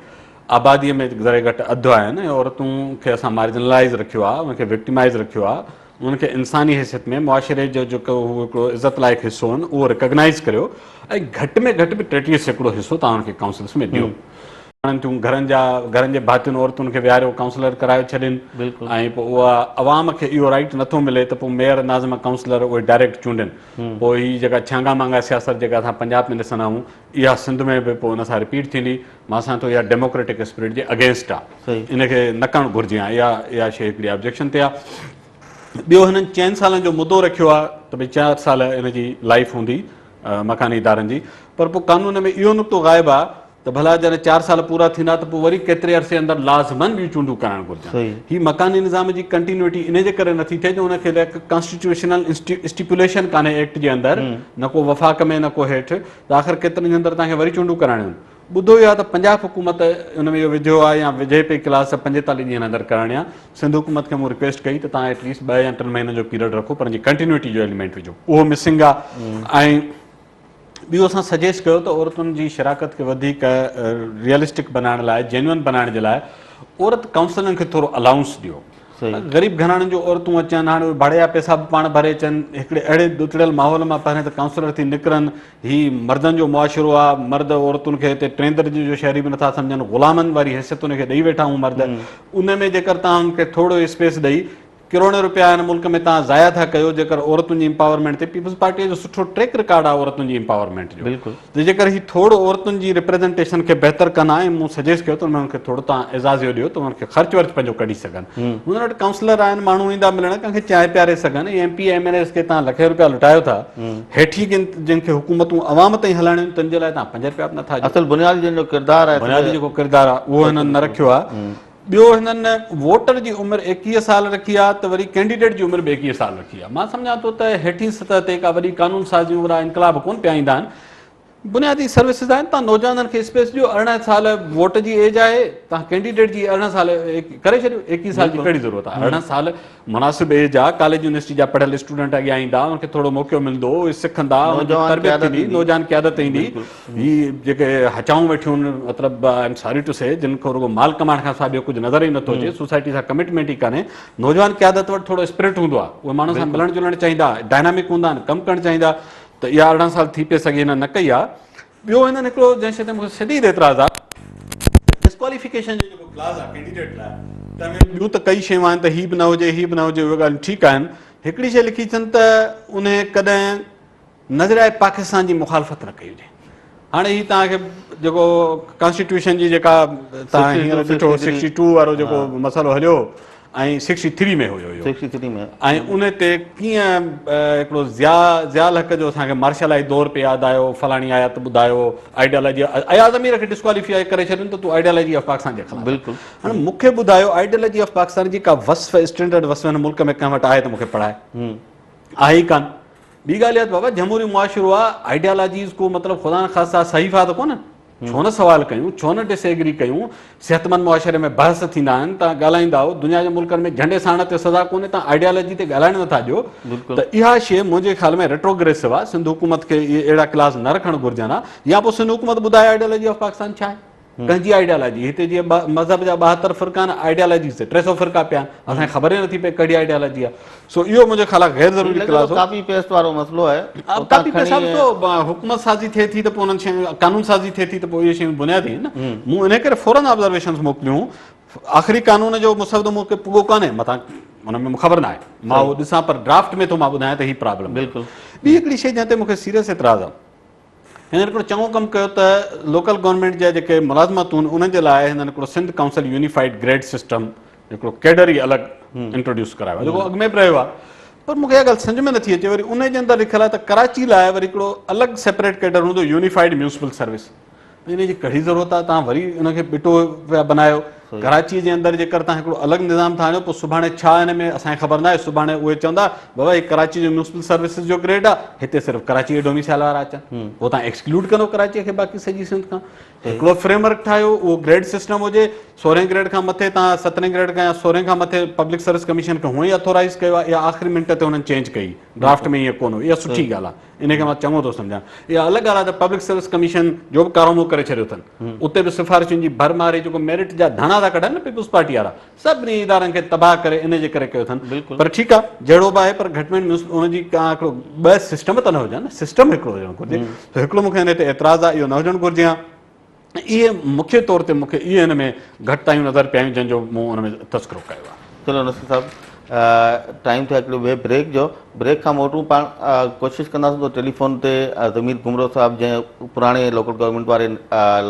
آباديء ۾ ذري گهٽ اڌ آهن ۽ عورتون کي اسان مارجنلائز رکيو آهي انهن کي وڪٽمائز رکيو آهي انهن کي انساني حيثيت ۾ معاشري جو جيڪو هو هڪڙو عزت لائق حصو آهن اهو ريڪگنائز ڪريو ۽ گهٽ ۾ گهٽ به 33% حصو توهان انهن کي ڪائونسلس ۾ ڏيو. آڻن ٿيون گهرن جا گهرن جي ڀاتين عورتن کي ويهاريو ڪائونسلر ڪرايو ڇڏين ۽ پوء اها عوام کي اهو رائيٽ نٿو ملي ته پوء ميئر ناظم ڪائونسلر اهي ڊائريڪٽ چونڊين پوء هي جيڪا ڇانگا مانگا سياست جيڪا اسان پنجاب ۾ ڏسندا آهيون اها سنڌ ۾ به پوء ان سان رپيٽ ٿيندي مان سمجهان ٿو اها ڊيموڪريٽڪ اسپرٽ جي اگينسٽ آهي ان کي نه ڪرڻ گهرجي ها اها اها شيء هڪڙي آبجيڪشن تي آهي ٻيو هنن چئن سالن جو مدو رکيو آهي ته ڀئي چار سال ان جي لائف هوندي مڪاني ادارن جي پر پوء قانون ۾ اهو نقطو غائب آهي ته ڀلا جڏهن چار سال پورا ٿيندا ته پوء وري ڪيتري عرصي اندر لازماً ٻيون چونڊون ڪرائڻ گهرجن. هي مڪاني نظام جي ڪنٽينيوٽي انهي جي ڪري نٿي ٿئي جو ان کي ته ڪانسٽيٽيوشنل اسٽيپوليشن ڪانهي ايڪٽ جي اندر نه ڪو وفاق ۾ نه ڪو هيٺ ته آخر ڪيترن ڏينهن اندر توهان کي وري چونڊون ڪرائڻيون آهن. ٻڌو ويو آهي ته پنجاب حڪومت ان ۾ اهو وجهيو آهي يا وجهي پئي ڪلاس 45 ڏينهن اندر ڪرائڻي آهي. سنڌ حڪومت کي مون رڪويسٽ ڪئي ته توهان ايٽليسٽ ٻه يا ٽن مهينن جو پيريڊ رکو پر ان جي ڪنٽينيوٽي جو ايليمينٽ وجهو اهو مسنگ آهي ۽ ٻيو اسان سجيسٽ ڪيو ته عورتن جي شراڪت کي وڌيڪ ريئلسٽڪ بنائڻ لاء جينوئن بنائڻ جي لاء عورت ڪائونسلرن کي ٿورو الائونس ڏيو. غريب گهراڻن جون عورتون اچن هاڻي اهي ڀاڙي جا پئسا به پاڻ ڀري اچن هڪڙي اهڙي ڏتڙيل ماحول مان پهرين ته ڪائونسلر ٿي نڪرن هي مردن جو معاشرو آ مرد عورتن کي هتي ٽئين درجي جو شهري به نٿا سمجهن غلامن واري حيثيت ان کي ڏئي ويٺا آهيون مرد ان ۾ جيڪر توهان ان کي ٿورو اسپيس ڏئي ڪروڙين روپيا هن ملڪ ۾ توهان ضايع ٿا ڪيو جيڪر عورتن جي امپاورمينٽ تي پيپلز پارٽيء جو سٺو ٽريڪ رڪارڊ آهي عورتن جي امپاورمينٽ جو بلڪل ته جيڪر هي ٿورو عورتن جي ريپريزنٽيشن کي بهتر ڪن ها ۽ مون سجيسٽ ڪيو ته انهن کي ٿورو توهان اعزازيو ڏيو ته انهن کي خرچ ورچ پنهنجو ڪڍي سگهن انهن وٽ ڪائونسلر آهن ماڻهو ايندا ملڻ ڪنهن کي چانهه پياري سگهن ۽ M P M N As کي توهان لکين روپيا لٽايو ٿا هيٺين جن جن کي حڪومتون عوام تائين هلائڻيون آهن تن جي لاء توهان 5 روپيا به نٿا ڏيو اصل بنيادي جن جو ڪردار آهي بنيادي جيڪو ڪردار آهي اهو هنن نه رکيو آهي ٻيو هنن ووٽر جي عمر 21 سال رکي آ ته وري ڪينڊيڊيٽ جي عمر به 21 سال رکي آ. مان سمجهان ٿو ته هيٺين سطح تي ڪا وڏي قانون سازيون وڏا انقلاب ڪونه پيا ايندا آهن. بنيادي سروسز آهن تان نوجوانن کي اسپيس ڏيو 18 سال ووٽ جي ايج آهي تان ڪينڊيڊيٽ جي 18 سال ڪري ڇڏيو 21 سال جي ڪهڙي ضرورت آهي 18 سال مناسب ايج آ ڪاليج يونيورسٽي جا پڙهيل اسٽوڊنٽ اڳيان ايندا انهن کي ٿورو موقعو ملندو اهي سکندا انهن جي تربيت ٿيندي نوجوان قيادت ايندي هي جيڪي هچائون ويٺيون آهن مطلب I am sorry two سي جن کي رڳو مال ڪمائڻ کان سواء ٻيو ڪجهه نظر ئي نٿو اچي سوسائٽي سان ڪمٽمينٽ ئي ڪانهي نوجوان قيادت وٽ ٿورو اسپرٽ هوندو آهي اهي ماڻهن سان ملڻ جلڻ چاهيندا ڊائنامڪ هوندا آهن ڪم ڪرڻ چاهيندا ته اها 18 سال ٿي پئي سگهي هنن نه ڪئي آهي ٻيو هنن هڪڙو جنهن شيء تي مون کي شديد اعتراض آهي ته ڊسڪواليفڪيشن جو جيڪو ڪلاز آهي ڪينڊيڊيٽ لاء تنهن ۾ ٻيون ته ڪئي شيون آهن ته هي به نه هجي هي به نه هجي اهي ڳالهيون ٺيڪ آهن هڪڙي شيء لکي اٿن ته انهي ڪڏهن نظريا پاڪستان جي مخالفت نه ڪئي هجي هاڻي هي توهان کي جيڪو ڪانسٽيٽيوشن جي جيڪا توهان هينئر ڏٺو 62 وارو جيڪو مسئلو هليو ۽ 63 ۾ هيو اهو 63 ۾ ۽ ان تي ڪيئن هڪڙو ضياء ضياء الحق جو اسان کي مارشلائي دور پي ياد آيو فلاڻي آيت ٻڌايو آئيڊيالاجي اياز امير کي ڊسڪواليفائي ڪري ڇڏين ته تون آئيڊيالاجي آف پاڪستان جي خلاف بلڪل هاڻي مون کي ٻڌايو آئيڊيالاجي آف پاڪستان جي ڪا وصف اسٽينڊرڊ وصف هن ملڪ ۾ ڪنهن وٽ آهي ته مون کي پڙهائي آهي ئي ڪانه ٻي ڳالهه اها ته بابا جمهوري معاشرو آهي آئيڊيالاجيز ڪو مطلب خدا نخواسته صحيفا ته ڪونهن ڇو نه سوال ڪيون، ڇو نه ڊس ايگري ڪيون، صحتمند معاشري ۾ بحث ٿيندا آهن، توهان ڳالهائيندا آهيو، دنيا جي ملڪن ۾ جهنڊي ساڻ تي سزا ڪونهي، توهان آئيڊيالاجي تي ڳالهائڻ نٿا ڏيو ته اها شيء منهنجي خيال ۾ ريٽروگريسو آهي، سنڌ حڪومت کي اهي اهڙا ڪلاز نه رکڻ گهرجن ها يا پوء سنڌ حڪومت ٻڌائي آئيڊيالاجي آف پاڪستان ڇا آهي؟ ڪنهن جي آئيڊيالاجي؟ هتي جيئن مذهب جا 72 فرقا آهن، آئيڊيالاجيز تي 300 فرقا پيا آهن، اسان کي خبر ئي نٿي پئي ڪهڙي آئيڊيالاجي آهي. سو اهو منهنجي خيال آهي غير ضروري ڪلاس هو. ڪاپي پيسٽ وارو مسئلو آهي. ڪاپي پيسٽ صاحب ڏسو حڪومت سازي ٿئي ٿي ته پوء انهن شين قانون سازي ٿئي ٿي ته پوء اهي شيون بنيادي آهن نه. مون انهي ڪري فورن آبزرويشنز موڪليون. آخري قانون جو مسودو مون کي پڳو ڪانهي متان ان ۾ مون خبر ناهي مان اهو ڏسان پر ڊرافٽ ۾ ٿو مان ٻڌايان ته هي پرابلم. بلڪل. ٻي هڪڙي شيء جنهن تي مون کي سيريس اعتراض آهي. هنن هڪڙو چڱو ڪم ڪيو ته لوڪل گورنمينٽ جا جيڪي ملازمتون انهن جي لاء هنن هڪڙو Sindh council unified grade system هڪڙو ڪيڊر ئي الڳ انٽروڊيوس ڪرايو آهي جيڪو اڳ ۾ به رهيو آهي پر مون کي اها ڳالهه سمجهه ۾ نٿي اچي وري ان جي اندر لکيل آهي ته ڪراچي لاء وري هڪڙو الڳ سيپريٽ ڪيڊر هوندو يونيفائيڊ ميونسپل سروس ان جي ڪهڙي ضرورت آهي توهان وري ان کي ٻٽو پيا بنايو ڪراچي جي اندر جيڪر توهان هڪڙو الڳ نظام ٿا آڻيو پوء سڀاڻي ڇا ان ۾ اسان کي خبر ناهي سڀاڻي اهي چوندا بابا هي ڪراچي جو ميونسپل سروسز جو گريڊ آهي هتي صرف ڪراچي جي ڊوميسائل وارا اچن پوء توهان ايڪسڪلوڊ ڪندو ڪراچي کي باقي سڄي سنڌ کان هڪڙو فريم ورڪ ٺاهيو اهو گريڊ سسٽم هجي سورهين گريڊ کان مٿي توهان سترهين گريڊ کان يا سورهين کان مٿي پبلڪ سروس ڪميشن کي هونئن ئي اٿورائز ڪيو آهي اها آخري منٽ تي هنن چينج ڪئي ڊرافٽ ۾ ائين ڪونه هو اها سٺي ڳالهه آهي انهيء کي مان چڱو ٿو سمجهان. اها الڳ ڳالهه آهي ته پبلڪ سروس ڪميشن جو به ڪارنامو ڪري ڇڏيو اٿن. اتي به سفارشن جي ڀر ماري جيڪو ميرٽ جا ڌاڻا ٿا ڪڍن نه پيپلز پارٽي وارا، سڀني ادارن کي تباهه ڪري انهيء جي ڪري ڪيو اٿن. پر ٺيڪ آهي، جهڙو به آهي پر گهٽ ۾ گهٽ ان جي ڪا هڪڙو ٻه سسٽم ته نه هجن نه، سسٽم هڪڙو هجڻ گهرجي. سو هڪڙو مون کي انهيء تي اعتراض آهي، اهو نه هجڻ گهرجي ها. اهي مکيه طور تي مون کي اهي هن ۾ گهٽتايون نظر پيون آيون جن جو مون ان ۾ تذڪرو ڪيو آهي. چلو نصير صاحب ٽائيم ٿيو هڪڙو ٻئي بريڪ جو بريڪ کان موٽون پاڻ ڪوشش ڪنداسون ته ٽيليفون تي ضمير گهمرو صاحب جنهن پراڻي لوڪل گورنمينٽ واري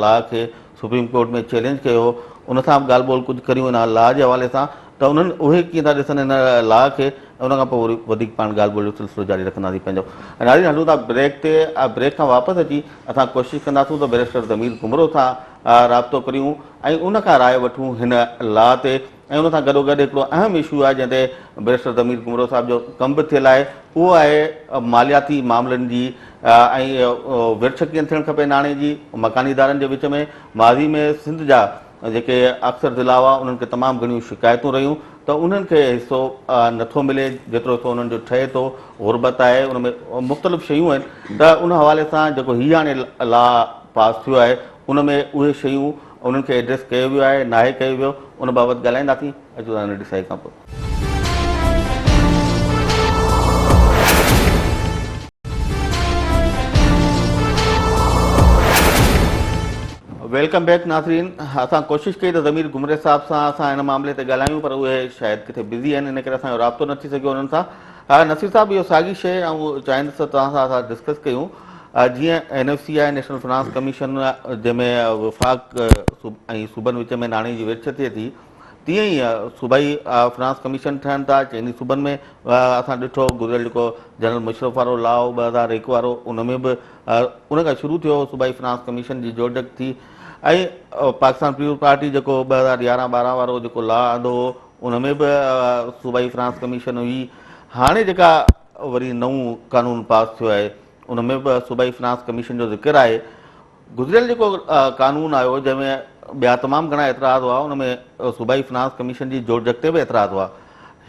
لا کي سپريم ڪورٽ ۾ چئلينج ڪيو هو ان سان به ڳالهه ٻولهه ڪجهه ڪريون ان لا جي حوالي سان ته انهن اهي ڪيئن ٿا ڏسن ان لا کي ۽ ان کان پوء وري وڌيڪ پاڻ ڳالهه ٻولهه جو سلسلو جاري رکنداسين پنهنجو ناظرين هلون ٿا بريڪ تي بريڪ کان واپس اچي اسان ڪوشش ڪنداسون ته بئريسٽر ضمير گهمرو سان رابطو ڪريون ۽ ان کان راء وٺون هن لا تي ۽ ان سان گڏو گڏ هڪڙو اهم اشو آهي جنهن تي بئريسٽر ضمير گهمرو صاحب جو ڪم به ٿيل آهي اهو آهي مالياتي معاملن جي ۽ ورڇ ڪيئن ٿيڻ کپي ناڻي جي مڪاني ادارن جي وچ ۾ ماضي ۾ سنڌ جا جيڪي اڪثر ضلعا هئا انهن کي تمام گهڻيون شڪايتون رهيون ته انهن کي حصو نٿو ملي جيترو حصو انهن جو ٺهي ٿو غربت آهي ان ۾ مختلف شيون آهن ته ان حوالي سان جيڪو هي هاڻي لا پاس ٿيو آهي ان ۾ اهي شيون انهن کي ايڊريس ڪيو ويو آهي ناهي ڪيو ويو ان بابت ڳالهائينداسين اچو ته ننڍي سائي کان پوء. Welcome back ناظرين اسان ڪوشش ڪئي ته ضمير گهمري صاحب سان اسان ان معاملي تي ڳالهايون پر اهي شايد ڪٿي بزي آهن ان ڪري اسان جو رابطو نه ٿي سگهيو انهن سان نصير صاحب اهو ساڳي شيء آئون چاهيندس ته توهان سان اسان ڊسڪس ڪيون جيئن اين ايف سي آهي نيشنل فنانس ڪميشن جنهن ۾ وفاق ۽ صوبن وچ ۾ ناڻي جي ورڇ ٿئي ٿي تيئن ئي صوبائي فنانس ڪميشن ٺهن ٿا چئني صوبن ۾ اسان ڏٺو گذريل جيڪو جنرل مشرف وارو لا هو 2001 وارو ان ۾ به ان کان شروع ٿيو صوبائي فنانس ڪميشن جي جوڙجڪ ٿي ۽ پاڪستان پيپلز پارٽي جيڪو 2011 12 وارو جيڪو لا آندو هو ان ۾ به صوبائي فنانس ڪميشن هئي هاڻي جيڪا وري نئون قانون پاس ٿيو آهي ان ۾ به صوبائي فنانس ڪميشن جو ذڪر آهي گذريل جيڪو قانون آيو جنهن ۾ ٻيا تمام گهڻا اعتراض هئا ان ۾ صوبائي فنانس ڪميشن جي جوڙجڪ تي به اعتراض هئا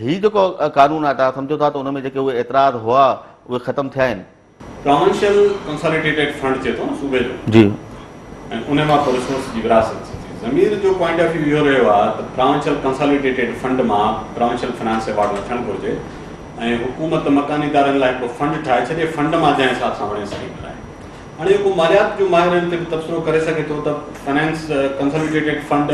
هي جيڪو قانون آهي توهان سمجهو ٿا ته ان ۾ جيڪي اهي اعتراض هئا اهي ختم ٿيا آهن؟ پراونشل ڪنساليڊيٽيڊ فنڊ ٿئي ٿو نه صوبي جو جي ۽ ان مان پوء ريسورس جي ورهاست ٿئي ٿي. ضمير جو پوائنٽ آف ويو اهو رهيو آهي ته پراونشل ڪنساليڊيٽيڊ فنڊ مان پراونشل فنانس ايوارڊ نه ٿيڻ گهرجي ۽ حڪومت مڪاني ادارن لاء هڪڙو فنڊ ٺاهي ڇڏي فنڊ مان جنهن حساب سان وڻيس تيئن ورهائي. هاڻي اهو ڪو ماليات جو ماهر ان تي به تبصرو ڪري سگهي ٿو ته finance consolidated fund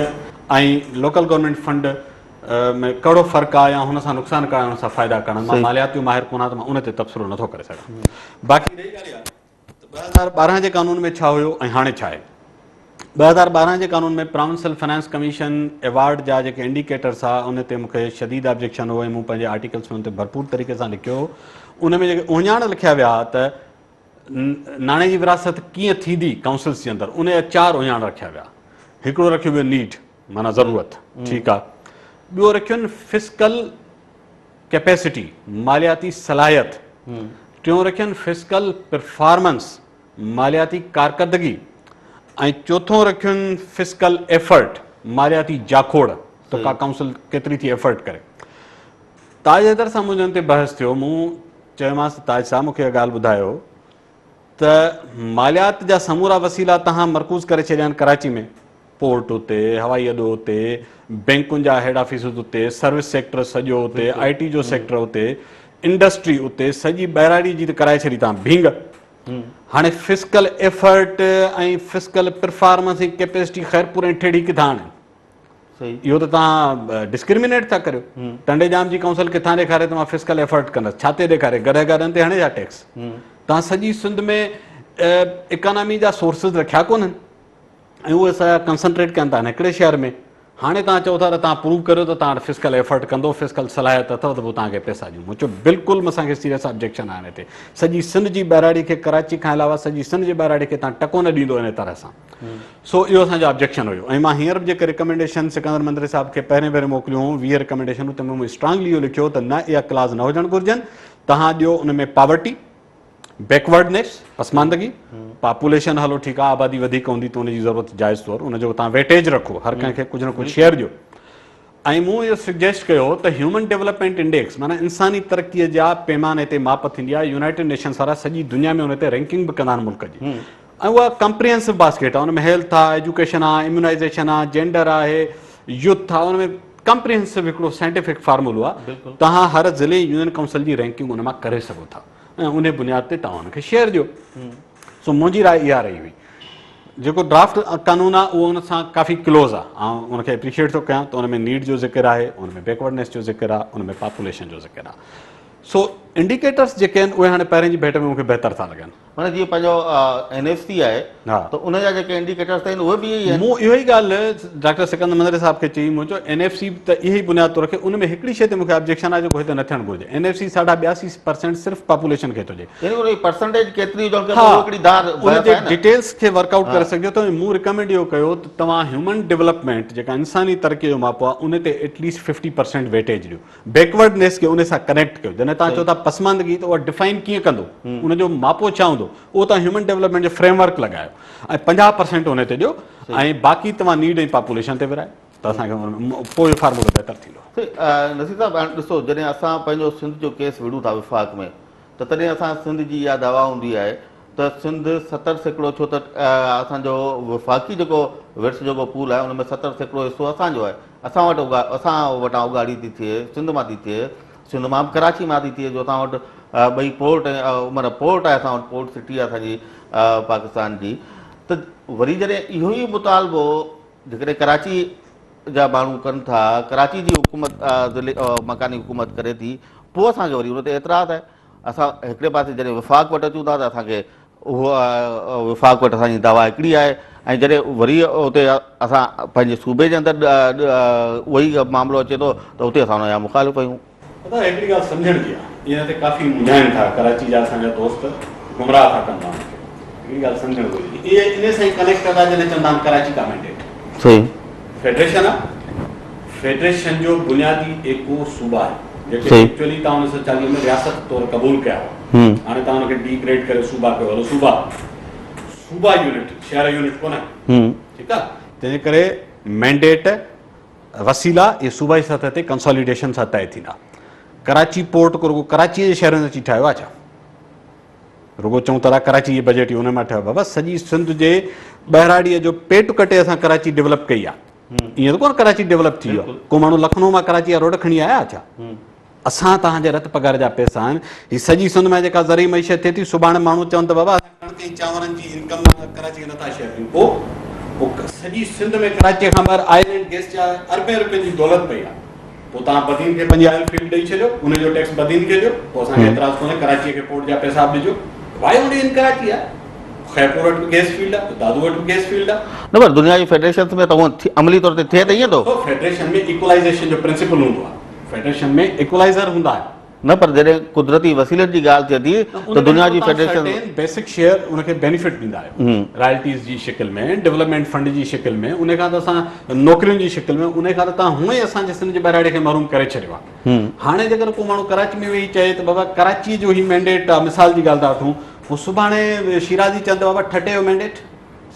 ۽ local government fund ۾ ڪهڙو فرق آهي يا هن سان نقصان ڪهڙا آهن هن سان فائدا ڪهڙا آهن مان ماليات جو ماهر ڪونه آهيان ته مان ان تي تبصرو نٿو ڪري سگهان باقي رهي ڳالهه اها ته 2012 جي قانون ۾ ڇا هيو ۽ هاڻي ڇا آهي 2012 جي قانون ۾ پراونسل فنانس ڪميشن ايوارڊ جا جيڪي انڊيڪيٽرس ها ان تي مون کي شديد آبجيڪشن هو ۽ مون پنهنجي آرٽيڪلس ۾ ان تي ڀرپور طريقي سان لکيو هو ان ۾ جيڪي اهڃاڻ لکيا ويا ته ناڻي جي ورهاست ڪيئن ٿيندي ڪائونسلز جي اندر ان جا چار اهڃاڻ رکيا ويا هڪڙو رکيو ويو نيڊ معنيٰ ضرورت ٺيڪ آ ٻيو رکيون فسڪل ڪيپيسٽي مالياتي صلاحيت ٽيون رکيون فسڪل پرفارمنس مالياتي ڪارڪردگي ۽ چوٿون رکيون فسڪل ايفرٽ مالياتي جاکوڙ ته ڪا ڪائونسل ڪيتري ٿي ايفرٽ ڪري تاج حيدر سان منهنجو ان تي بحث ٿيو مون چيومانس ته تاج صاحب مون کي اها ڳالهه ٻڌايو ته ماليات جا سمورا وسيلا توهان مرڪوز ڪري ڇڏيا آهن ڪراچي ۾ پورٽ اتي، هوائي اڏو اتي، بئنڪن جا هيڊ آفيسز اتي، سروس سيڪٽر سڄو اتي، آء ٽي جو سيڪٽر اتي، انڊسٽري اتي، سڄي ٻهراڙي جي ته ڪرائي ڇڏي توهان ڀينگ. هاڻي fiscal effort ۽ fiscal performance ۽ capacity Khairpur ۽ ٺيڙهي ڪٿان آڻين؟ اهو ته توهان ڊسڪرمينيٽ ٿا ڪريو. ٽنڊي ڄام جي ڪائونسل ڪٿان ڏيکاري ته مان فسڪل ايفرٽ ڪندس؟ ڇا تي ڏيکاري؟ گڏهه گاڏن تي هڻي ڇا ٽيڪس؟ توهان سڄي سنڌ ۾ اڪانامي جا سورسز رکيا ڪونهن ۽ اهي سڄا ڪنسنٽريٽ ڪن ٿا هڪڙي شهر ۾. هاڻي توهان چئو ٿا ته توهان پروو ڪريو ته توهان وٽ فسڪل ايفرٽ ڪندو، فسڪل صلاحيت اٿو ته پوء توهان کي پئسا ڏيون. مون چيو بلڪل اسان کي سيريس آبجيڪشن آهي ان تي. سڄي سنڌ جي ٻهراڙي کي ڪراچي کان علاوه سڄي سنڌ جي ٻهراڙي کي توهان ٽڪو نه ڏيندو ان طرح سان. سو اهو اسان جو آبجيڪشن هيو ۽ مان هينئر به جيڪي ريڪمينڊيشن سڪندر منڌري صاحب کي پهرين ڀيري موڪليون هيون 20 ريڪمينڊيشنون تنهن ۾ مون اسٽرانگلي اهو لکيو هو ته نه اها ڪلاز نه هجڻ گهرجن توهان ڏيو ان ۾ پاورٽي بيڪورڊنيس پسماندگي پاپوليشن هلو ٺيڪ آهي آبادي وڌيڪ هوندي ته ان جي ضرورت جائز طور ان جو توهان ويٽيج رکو هر ڪنهن کي ڪجهه نه ڪجهه شيئر ڏيو ۽ مون اهو سجيسٽ ڪيو ته هيومن ڊولپمينٽ انڊيڪس معنيٰ انساني ترقيء جا پيماني تي ماپ ٿيندي آهي، يونائيٽيڊ نيشنز وارا سڄي دنيا ۾ ان تي رينڪنگ به ڪندا آهن ملڪ جي ۽ اها ڪمپريهنسو باسڪيٽ آهي ان ۾ هيلٿ آهي، ايجوڪيشن آهي، اميونائيزيشن آهي، جينڊر آهي، يوٿ آهي ان ۾ ڪمپريهنسو هڪڙو سائنٽيفڪ فارمولو آهي توهان هر ضلعي يونين ڪائونسل جي رينڪنگ ان مان ڪري سگهو ٿا ۽ انهي بنياد تي توهان ان کي شيئر ڏيو سو منهنجي راء اها رهي هئي. جيڪو ڊرافٽ قانون آهي اهو ان سان ڪافي ڪلوز آهي آئون ان کي اپريشيئيٽ ٿو ڪيان ته ان ۾ نيڊ جو ذڪر آهي ان ۾ بيڪورڊنيس جو ذڪر آهي ان ۾ پاپوليشن جو ذڪر آهي سو انڊيڪيٽرس جيڪي آهن اهي هاڻي پهرين جي ڀيٽ ۾ مون کي بهتر ٿا لڳن. معنيٰ جيئن پنهنجو اين ايف سي آهي ته ان جا جيڪي انڊيڪيٽرس آهن اهي به اهي ئي آهن. مون اهو ئي ڳالهه ڊاڪٽر سڪندر منڌري صاحب کي چئي مون چيو اين ايف سي ته اهي ئي بنياد طور رکي ان ۾ هڪڙي شيء تي مون کي آبجيڪشن آهي جيڪو هتي نه ٿيڻ گهرجي اين ايف سي ساڍا ٻياسي پرسينٽ صرف پاپوليشن کي ٿو ڏئي. يعني ان جي پرسنٽيج ڪيتري هجڻ کپي اهو هڪڙي ڌار ان بحث جي آهي نه. ڊيٽيلز کي ورڪ آئوٽ ڪري سگهجي ٿو ۽ مون ريڪمينڊ اهو ڪيو ته توهان هيومن ڊولپمينٽ جيڪا انساني ترقي جو ماپو آهي ان تي ايٽ ليسٽ ففٽي پرسينٽ ويٽيج ڏيو بيڪورڊنيس کي ان سان ڪنيڪٽ ڪيو جڏهن توهان چئو ٿا پسماندگي ته اها ڊفائن ڪيئن ڪندو ان جو ماپو ڇا هوندو اهو توهان هيومن ڊولپمينٽ جو فريم ورڪ لڳايو ۽ 50 پرسينٽ ان تي ڏيو ۽ باقي توهان نيڊ ۽ پاپوليشن تي ورهايو ته اسان کي پوء اهو فارمولو بهتر ٿيندو. سائين نصير صاحب هاڻي ڏسو جڏهن اسان پنهنجو سنڌ جو ڪيس وڙهون ٿا وفاق ۾ ته تڏهن اسان سنڌ جي اها دعويٰ هوندي آهي ته سنڌ 70% ڇو ته اسان جو وفاقي جيڪو ورث جيڪو پول آهي ان ۾ 70% حصو اسان جو آهي اسان وٽ اسان وٽان اڳاڙي ٿي ٿئي سنڌ مان ٿي ٿئي سنڌ مان به ڪراچي مان ٿي ٿئي جو اسان وٽ ٻئي پورٽ معنيٰ پورٽ آهي اسان وٽ پورٽ سٽي آهي اسان جي پاڪستان جي ته وري جڏهن اهو ئي مطالبو جيڪڏهن ڪراچي جا ماڻهو ڪن ٿا، ڪراچي جي حڪومت ضلعي مڪاني حڪومت ڪري ٿي، پوء اسان کي وري ان تي اعتراض آهي. اسان هڪڙي پاسي جڏهن وفاق وٽ اچون ٿا ته اسان کي اهو وفاق وٽ اسان جي دعويٰ هڪڙي آهي ۽ جڏهن وري اتي اسان پنهنجي صوبي جي اندر اهو ئي معاملو اچي ٿو ته اتي اسان ان جا مخالف آهيون. ادا هڪڙي ڳالهه سمجهڻ جي آهي ان تي ڪافي منجهائن ٿا ڪراچي جا اسان جا دوست گمراهه ٿا ڪن ماڻهن کي هڪڙي ڳالهه سمجهڻ گهرجي اهي ان سان ئي ڪنيڪٽ ٿا جڏهن چوندا آهن ڪراچي ڪا مينڊيٽ صحيح فيڊريشن آهي فيڊريشن جو بنيادي ايڪو صوبا آهي جيڪي ايڪچوئلي تان 1940 ۾ رياست طور قبول ڪيا هئا هاڻي تان ان کي ڊي گريڊ ڪري صوبا ڪيو هلو صوبا صوبا يونٽ شهر يونٽ ڪونه ٺيڪ آهي تنهن ڪري مينڊيٽ وسيلا اهي صوبائي سطح تي ڪنساليڊيشن سان طئي ٿيندا. ڪراچي پورٽ ڪو رڳو ڪراچيء جي شهرن اچي ٺاهيو آهي ڇا؟ رڳو چئون ٿا ڪراچي جي بجيٽ ئي ان مان ٺهيو. بابا سڄي سنڌ جي ٻهراڙيء جو پيٽ ڪٽي اسان ڪراچي ڊولپ ڪئي آهي. ائين ته ڪونه ڪراچي ڊولپ ٿي ويو آهي. ڪو ماڻهو لکنو مان ڪراچي جا روڊ کڻي آيا ڇا؟ اسان توهان جي رت پگهر جا پئسا آهن. هي سڄي سنڌ ۾ جيڪا زرعي معيشت ٿئي ٿي، سڀاڻي ماڻهو چون ته بابا اسان ڪڻڪ ۽ چانورن جي انڪم مان ڪراچي کي نٿا شيئر ڏيون. پوء پوء سڄي سنڌ ۾ ڪراچيء کان ٻاهر آئل اينڊ گئس جا اربين روپين جي دولت پئي آهي. پوء توهان بدين کي پنهنجي آئل فيلڊ ڏئي ڇڏيو، ان جو ٽيڪس بدين کي ڏيو، پوء اسان کي اعتراض ڪونهي، ڪراچيء کي پورٽ جا پئسا به ڏجو. وائي اونلي ان ڪراچي آهي؟ خيرپور وٽ به گئس فيلڊ آهي، دادو وٽ به گئس فيلڊ آهي. نه پر دنيا جي فيڊريشنز ۾ ته هونء عملي طور تي ٿئي ته ائين ٿو. فيڊريشن ۾ ايڪولائيزيشن جو پرنسپل هوندو آهي. فيڊريشن ۾ ايڪولائيزر هوندا آهن. نه پر جڏهن قدرتي وسيلن جي ڳالهه ٿئي ٿي ته دنيا جي فيڊريشن. سرٽين بيسڪ شيئر ان کي بينيفٽ ڏيندا آهيو رائلٽيز جي شڪل ۾ ڊولپمينٽ فنڊ جي شڪل ۾ ان کان ته اسان نوڪرين جي شڪل ۾ ان کان ته توهان هونئن ئي اسان جي سنڌ جي ٻهراڙي کي محروم ڪري ڇڏيو آهي هاڻي جيڪڏهن ڪو ماڻهو ڪراچي ۾ ويهي چئي ته بابا ڪراچي جو هي مينڊيٽ آهي مثال جي ڳالهه ٿا وٺون پوء سڀاڻي شيرازي چون ته بابا ٺٽي جو مينڊيٽ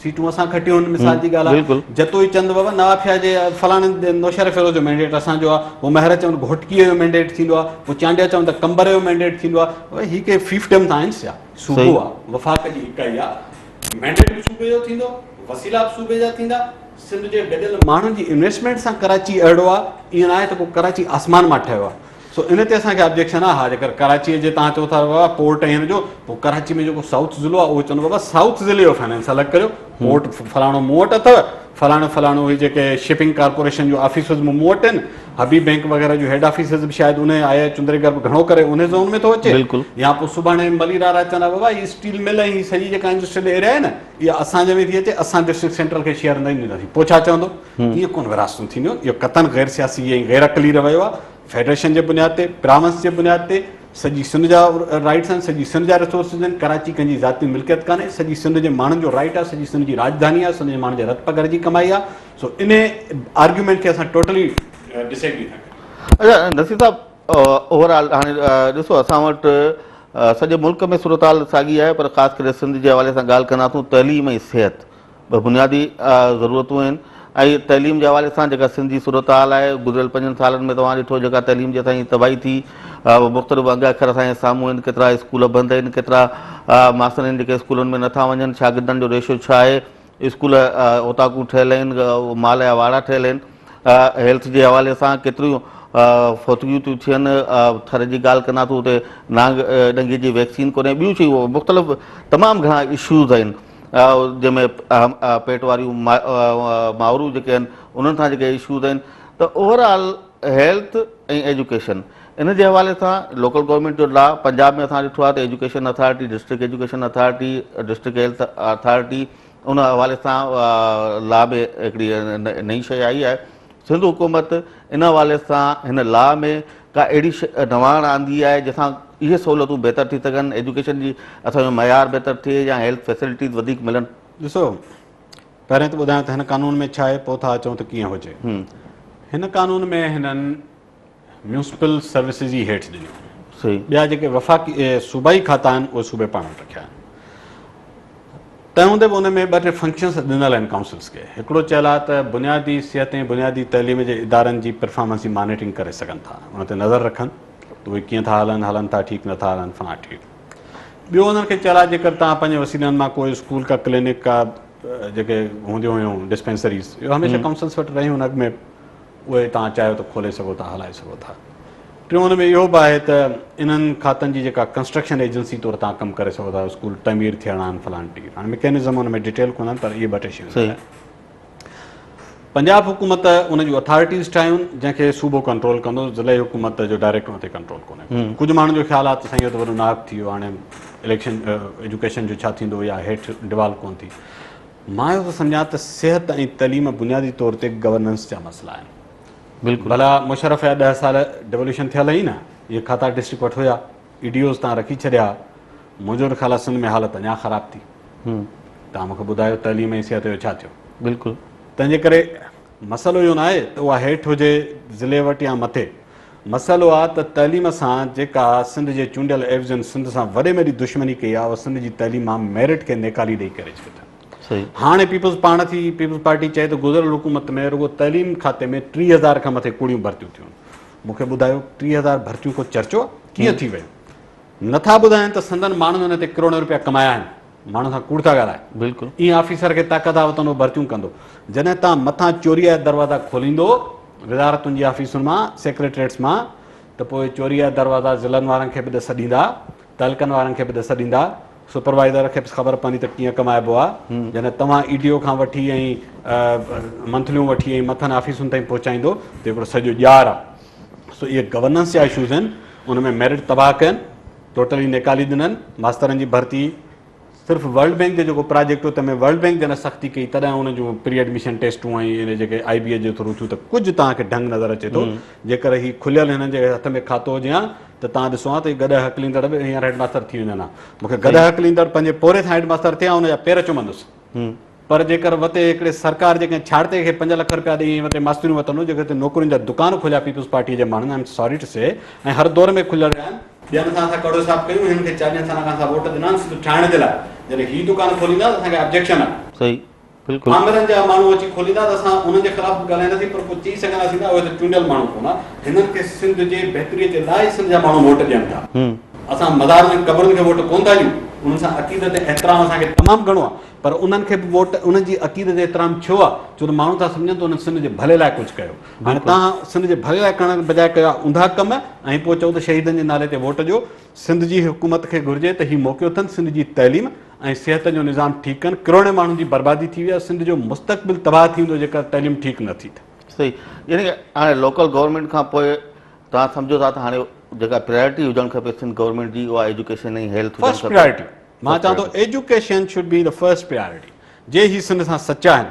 سيٽون اسان کٽيون هن مثال جي ڳالهه آهي جتوئي چند بابا نوابشاهه جي فلاڻي نوشهره فيروز جو مينڊيٽ اسان جو آهي پوء مهر چون گهوٽڪيء جو مينڊيٽ ٿيندو آهي پوء چانڊيا چون ته قمبر جو مينڊيٽ ٿيندو آهي هي ڪي فيفڊم ته آهن ڇا صوبو آهي وفاق جي اڪائي آهي مينڊيٽ به صوبي جو ٿيندو وسيلا به صوبي جا ٿيندا سنڌ جي گڏيل ماڻهن جي انويسٽمينٽ سان ڪراچي اهڙو آهي ائين ناهي ته ڪو ڪراچي آسمان مان ٺهيو آهي سو ان تي اسان کي آبجيڪشن آهي ها جيڪر ڪراچيء جي توهان چئو ٿا بابا پورٽ ۽ هن جو پوء ڪراچي ۾ جيڪو سائوٿ ضلعو آهي اهو چوندو بابا سائوٿ ضلعي جو فائنانس الڳ ڪريو پورٽ فلاڻو مون وٽ اٿو فلاڻو فلاڻو هي جيڪي شپنگ ڪارپوريشن جو آفيسز مون وٽ آهن حبيب بينڪ وغيره جو هيڊ آفيسز به شايد ان آء آء چندريگر به گهڻو ڪري ان زون ۾ ٿو اچي بلڪل يا پوء سڀاڻي ملير وارا چوندا بابا هي اسٽيل مل ۽ هي سڄي جيڪا انڊسٽريل ايريا آهي نه اها اسان جي ۾ ٿي اچي اسان ڊسٽرڪٽ سينٽرل کي شيئر نه ڏينداسين پوء ڇا چوندو ائين ڪونه ورهاستون ٿينديون اهو قطعاً غير سياسي ۽ غير عقلي رويو آهي فيڊريشن جي بنياد تي پراونس جي بنياد تي سڄي سنڌ جا رائٽس آهن سڄي سنڌ جا ريسورسز آهن ڪراچي ڪنهن جي ذاتي ملڪيت ڪانهي سڄي سنڌ جي ماڻهن جو رائٽ آهي سڄي سنڌ جي راڄڌاني آهي سنڌ جي ماڻهن جي رت پگهر جي ڪمائي آهي سو ان آرگيومينٽ کي اسان ٽوٽلي ڊس ايگري ٿا ڪريون. اچا نصير صاحب اوور آل هاڻي ڏسو اسان وٽ سڄي ملڪ ۾ صورتحال ساڳي آهي پر خاص ڪري سنڌ جي حوالي سان ڳالهه ڪنداسون تعليم ۽ صحت ٻه بنيادي ضرورتون آهن ۽ تعليم جي حوالي سان جيڪا سنڌ جي صورتحال آهي گذريل پنجن سالن ۾ توهان ڏٺو جيڪا تعليم جي اسان جي تباهي ٿي مختلف انگ اکر اسان جي سامهون آهن ڪيترا اسڪول بند آهن ڪيترا ماستر آهن جيڪي اسڪولن ۾ نٿا وڃن شاگردن جو ريشو ڇا آهي اسڪول اوطاقون ٺهيل آهن مال جا واڙا ٺهيل آهن هيلٿ جي حوالي سان ڪيتريون فوتگيون ٿيون ٿين ٿر جي ڳالهه ڪنداسون اتي نانگ ڏنگي جي ويڪسين ڪونهي ٻيون شيون مختلف تمام گهڻا اشوز آهن جنهن ۾ پيٽ واريون مائرون جيڪي آهن انهن سان جيڪي اشوز آهن ته اوور آل هيلٿ ۽ ايجوڪيشن ان جي حوالي سان لوڪل گورنمينٽ جو لا پنجاب ۾ اسان ڏٺو آهي ته education authority district education authority district health authority ان حوالي سان لا ۾ هڪڙي نئين شيء آئي آهي سنڌ حڪومت ان حوالي سان هن لا ۾ ڪا اهڙي نواڻ آندي آهي جنهن سان اهي سهولتون بهتر ٿي سگهن، ايجوڪيشن جي اسان جو معيار بهتر ٿئي يا هيلٿ فيسلٽيز وڌيڪ ملن. ڏسو پهرين ته ٻڌايان ته هن قانون ۾ ڇا آهي پوء ٿا اچون ته ڪيئن هجي. هن قانون ۾ هنن ميونسپل سروسز ئي هيٺ ڏنيون. ٻيا جيڪي وفاقي صوبائي کاتا آهن اهي صوبي پاڻ وٽ رکيا آهن. تنهن هوندي به ان ۾ ٻه ٽي فنڪشنز ڏنل آهن ڪائونسلز کي. هڪڙو چيل آهي ته بنيادي صحت ۽ بنيادي تعليم جي ادارن جي پرفارمنس جي مانيٽرنگ ڪري سگهن ٿا، ان تي نظر رکن ته اهي ڪيئن ٿا هلن، هلن ٿا ٺيڪ نه ٿا هلن فلاڻا ٺيڪ. ٻيو انهن کي چيل آهي جيڪر توهان پنهنجي وسيلن مان ڪو اسڪول ڪا ڪلينڪ ڪا جيڪي هونديون هيون ڊسپينسريز اهو هميشه ڪائونسلز وٽ رهيون اڳ ۾ اهي توهان چاهيو ته کولي سگهو ٿا هلائي سگهو ٿا. ٽيون ان ۾ اهو به آهي ته انهن کاتن جي جيڪا ڪنسٽرڪشن ايجنسي طور توهان ڪم ڪري سگهو ٿا اسڪول تعمير ٿيڻا آهن فلان ٽير هاڻي مڪينزم ان ۾ ڊيٽيل ڪونهن پر اهي ٻه ٽي شيون آهن. پنجاب حڪومت ان جون اٿارٽيز ٺاهيون جنهن کي صوبو ڪنٽرول ڪندو ضلعي حڪومت جو ڊائريڪٽ ان تي ڪنٽرول ڪونهي ڪجهه ماڻهن جو خيال آهي ته سائين اهو ته وڏو ناحق ٿي ويو هاڻي اليڪشن ايجوڪيشن جو ڇا ٿيندو يا هيٺ ڊوالو ڪونه ٿي مان اهو ٿو سمجهان ته صحت ۽ تعليم بنيادي طور تي گورننس جا مسئلا آهن بلڪل ڀلا مشرف جا ڏهه سال ڊيولوشن ٿيل هئي نه اهي کاتا ڊسٽرڪٽ وٽ هيا اي ڊي اوز تان رکي ڇڏيا منهنجو ته خيال آهي سنڌ ۾ حالت اڃا خراب ٿي توهان مونکي ٻڌايو تعليم ۽ صحت جو ڇا ٿيو بلڪل تنهن جي ڪري مسئلو اهو نه آهي ته اها هيٺ هجي ضلعي وٽ يا مٿي مسئلو آهي ته تعليم سان جيڪا سنڌ جي چونڊيل عيوضين سنڌ سان وڏي ۾ وڏي دشمني ڪئي آهي اها سنڌ جي تعليم مان ميرٽ کي نيڪالي ڏئي ڪري ڇڏي اٿن. هاڻي پيپلز پاڻ ٿي پيپلز پارٽي چئي ته گذريل حڪومت ۾ رڳو تعليم کاتي ۾ 30,000 کان مٿي ڪوڙيون ڀرتيون ٿيون. مون کي ٻڌايو 30,000 ڀرتيون ڪو چرچو آهي؟ ڪيئن ٿي ويون؟ نٿا ٻڌائين ته سندن ماڻهن ان تي ڪروڙين روپيا ڪمايا آهن. ماڻهن سان ڪوڙ ٿا ڳالهائين. بلڪل ايئن آفيسر کي طاقت آ وتندو ڀرتيون ڪندو. جڏهن تان مٿان چوريء جا دروازا کوليندو وزارتن جي آفيسن مان سيڪريٽريٽس مان ته پوء چوريء جا دروازا ضلعن وارن کي به ڏس ڏيندا، تعلقن وارن کي به ڏس ڏيندا، سپروائيزر کي به خبر پوندي ته ڪيئن ڪمائبو آ. جڏهن توهان اي ڊي او کان وٺي ۽ منٿليون وٺي ۽ مٿن آفيسن تائين پهچائيندو ته هڪڙو سڄو ڄار آ. سو اهي گورننس جا اشوز آهن ان ۾ ميرٽ تباهه ڪين. ٽوٽلي نيڪالي ڏنن، ماسترن جي ڀرتي صرف ورلڊ بينڪ جو جيڪو پراجيڪٽ هو تنهن ۾ ورلڊ بينڪ جڏهن سختي ڪئي تڏهن ان جون پري ايڊميشن ٽيسٽون ۽ ان جيڪي آئي بي اي جي ٿرو ٿيون ته ڪجهه توهان کي ڍنگ نظر اچي ٿو جيڪر هي کليل هنن جي هٿ ۾ کاتو هجي ها ته توهان ڏسو ها ته هي گڏهه هڪليندڙ به هينئر هيڊ ماستر ٿي وڃن ها مون کي گڏهه هڪليندڙ پنهنجي پورهيي سان هيڊ ماستر ٿئي ها ان جا پير چمندس. پر جيڪر وتي هڪڙي سرڪار جي ڪنهن ڇاڙتي کي پنج لک رپيا ڏئي ۽ وتي ماستريون وتندو جيڪي هتي نوڪرين جا دڪان کوليا پيپلز پارٽي جي ماڻهن I am sorry two سي ۽ هر دور ۾ کليل رهيا آهن ٻين سان اسان ڪهڙو حساب ڪيون هنن کي چاليهن سالن کان اسان ووٽ ڏنا آهن سنڌ ٺاهڻ جي لاء جڏهن هي دڪان کوليندا ته اسان کي آبجيڪشن آهي. صحيح بلڪل. آمرن جا ماڻهو اچي کوليندا ته اسان انهن جي خلاف به ڳالهائينداسين پر پوء چئي سگهنداسين ته اهي ته چونڊيل ماڻهو ڪونه هنن کي سنڌ جي بهتري جي لاء ئي سنڌ جا ماڻهو ووٽ ڏين ٿا. اسان مزارن ۽ قبرن کي ووٽ ڪونه ٿا ڏيون انهن سان عقيدت ۽ احترام اسان کي تمام گهڻو آهي پر انهن کي به ووٽ انهن جي عقيدت ۽ احترام ڇو آهي ڇو ته ماڻهو ٿا سمجهن ته انهن سنڌ جي ڀلي لاء ڪجهه ڪيو هاڻي توهان سنڌ جي ڀلي لاء ڪرڻ بجاء ڪيو آهي اونڌا ڪم ۽ پوء چئو ته شهيدن جي نالي تي ووٽ ڏيو سنڌ جي حڪومت کي گهرجي ته هي موقعو اٿن سنڌ جي تعليم ۽ صحت جو نظام ٺيڪ ڪن ڪروڙين ماڻهن جي بربادي ٿي وئي آهي سنڌ جو مستقبل تباهه ٿي ويندو جيڪر تعليم ٺيڪ نه ٿي ته. صحيح يعني هاڻي لوڪل گورنمينٽ کان پوء توهان سمجهو ٿا ته هاڻي جيڪا پرائرٽي هجڻ کپي سنڌ گورنمينٽ جي اها ايجوڪيشن ۽ هيلٿ هجڻ فرسٽ پرائرٽي مان چوان ٿو education should be the first priority جي هي سنڌ سان سچا آهن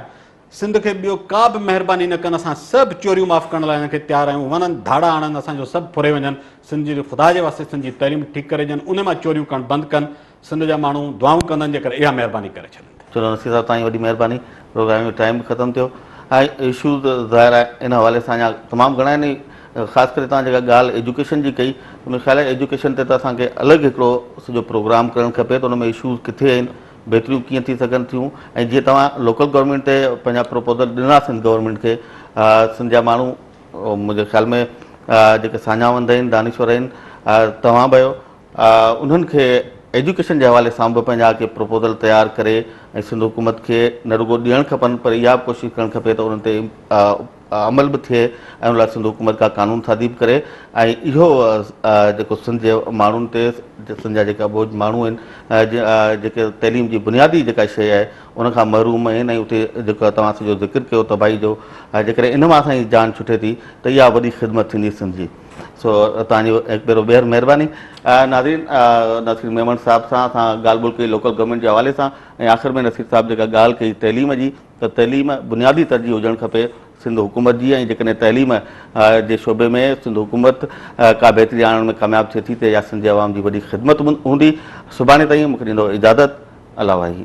سنڌ کي ٻيو ڪا به مهرباني نه ڪن اسان سڀ چوريون معاف ڪرڻ لاء هنن کي تيار آهيون وڃن ڌاڙا هڻن اسان جو سڀ ڦري وڃن سنڌ جي خدا جي واسطي سنڌ جي تعليم ٺيڪ ڪري ڏين ان مان چوريون ڪرڻ بند ڪن سنڌ جا ماڻهو دعائون ڪندن جيڪر اها مهرباني ڪري ڇڏن ته. چلو نصير صاحب توهان جي وڏي مهرباني پروگرام جو ٽائيم به ختم ٿيو ۽ اشوز ظاهر آهي ان حوالي سان اڃا تمام گهڻا آهن خاص ڪري توهان جيڪا ڳالهه ايجوڪيشن جي ڪئي منهنجو خيال آهي ايجوڪيشن تي ته اسان کي الڳ هڪڙو سڄو پروگرام ڪرڻ کپي ته ان ۾ اشوز ڪٿي آهن بهتريون ڪيئن ٿي سگهن ٿيون ۽ جيئن توهان لوڪل گورنمينٽ تي پنهنجا پروپوزل ڏنا سنڌ گورنمينٽ کي سنڌ جا ماڻهو منهنجي خيال ۾ جيڪي ساڃاهه وند آهن دانشور آهن توهان به آهيو انهن کي ايجوڪيشن جي حوالي سان به پنهنجا ڪي پروپوزل تيار ڪري ۽ سنڌ حڪومت کي نه رڳو ڏيڻ کپن پر اها به ڪوشش ڪرڻ کپي ته انهن تي عمل به ٿئي ۽ ان لاء سنڌ حڪومت ڪا قانون سازي به ڪري ۽ اهو جيڪو سنڌ جي ماڻهن تي سنڌ جا جيڪا اٻوجهه ماڻهو آهن جيڪي تعليم جي بنيادي جيڪا شيء آهي ان کان محروم آهن ۽ اتي جيڪو توهان سڄو ذڪر ڪيو تباهي جو جيڪڏهن ان مان اسان جي جان ڇٽي ٿي ته اها وڏي خدمت ٿيندي سنڌ جي سو توهان جي هڪ ڀيرو ٻيهر مهرباني ناظرين نصير ميمڻ صاحب سان اسان ڳالهه ٻولهه ڪئي لوڪل گورنمينٽ جي حوالي سان ۽ آخر ۾ نصير صاحب جيڪا ڳالهه ڪئي تعليم جي ته تعليم بنيادي ترجيح هجڻ کپي سنڌ حڪومت جي ۽ جيڪڏهن تعليم جي شعبي ۾ سنڌ حڪومت ڪا بهتري آڻڻ ۾ ڪامياب ٿئي ٿي ته اها سنڌ جي عوام جي وڏي خدمت هوندي سڀاڻي تائين مونکي ڏيندو اجازت الله واهي.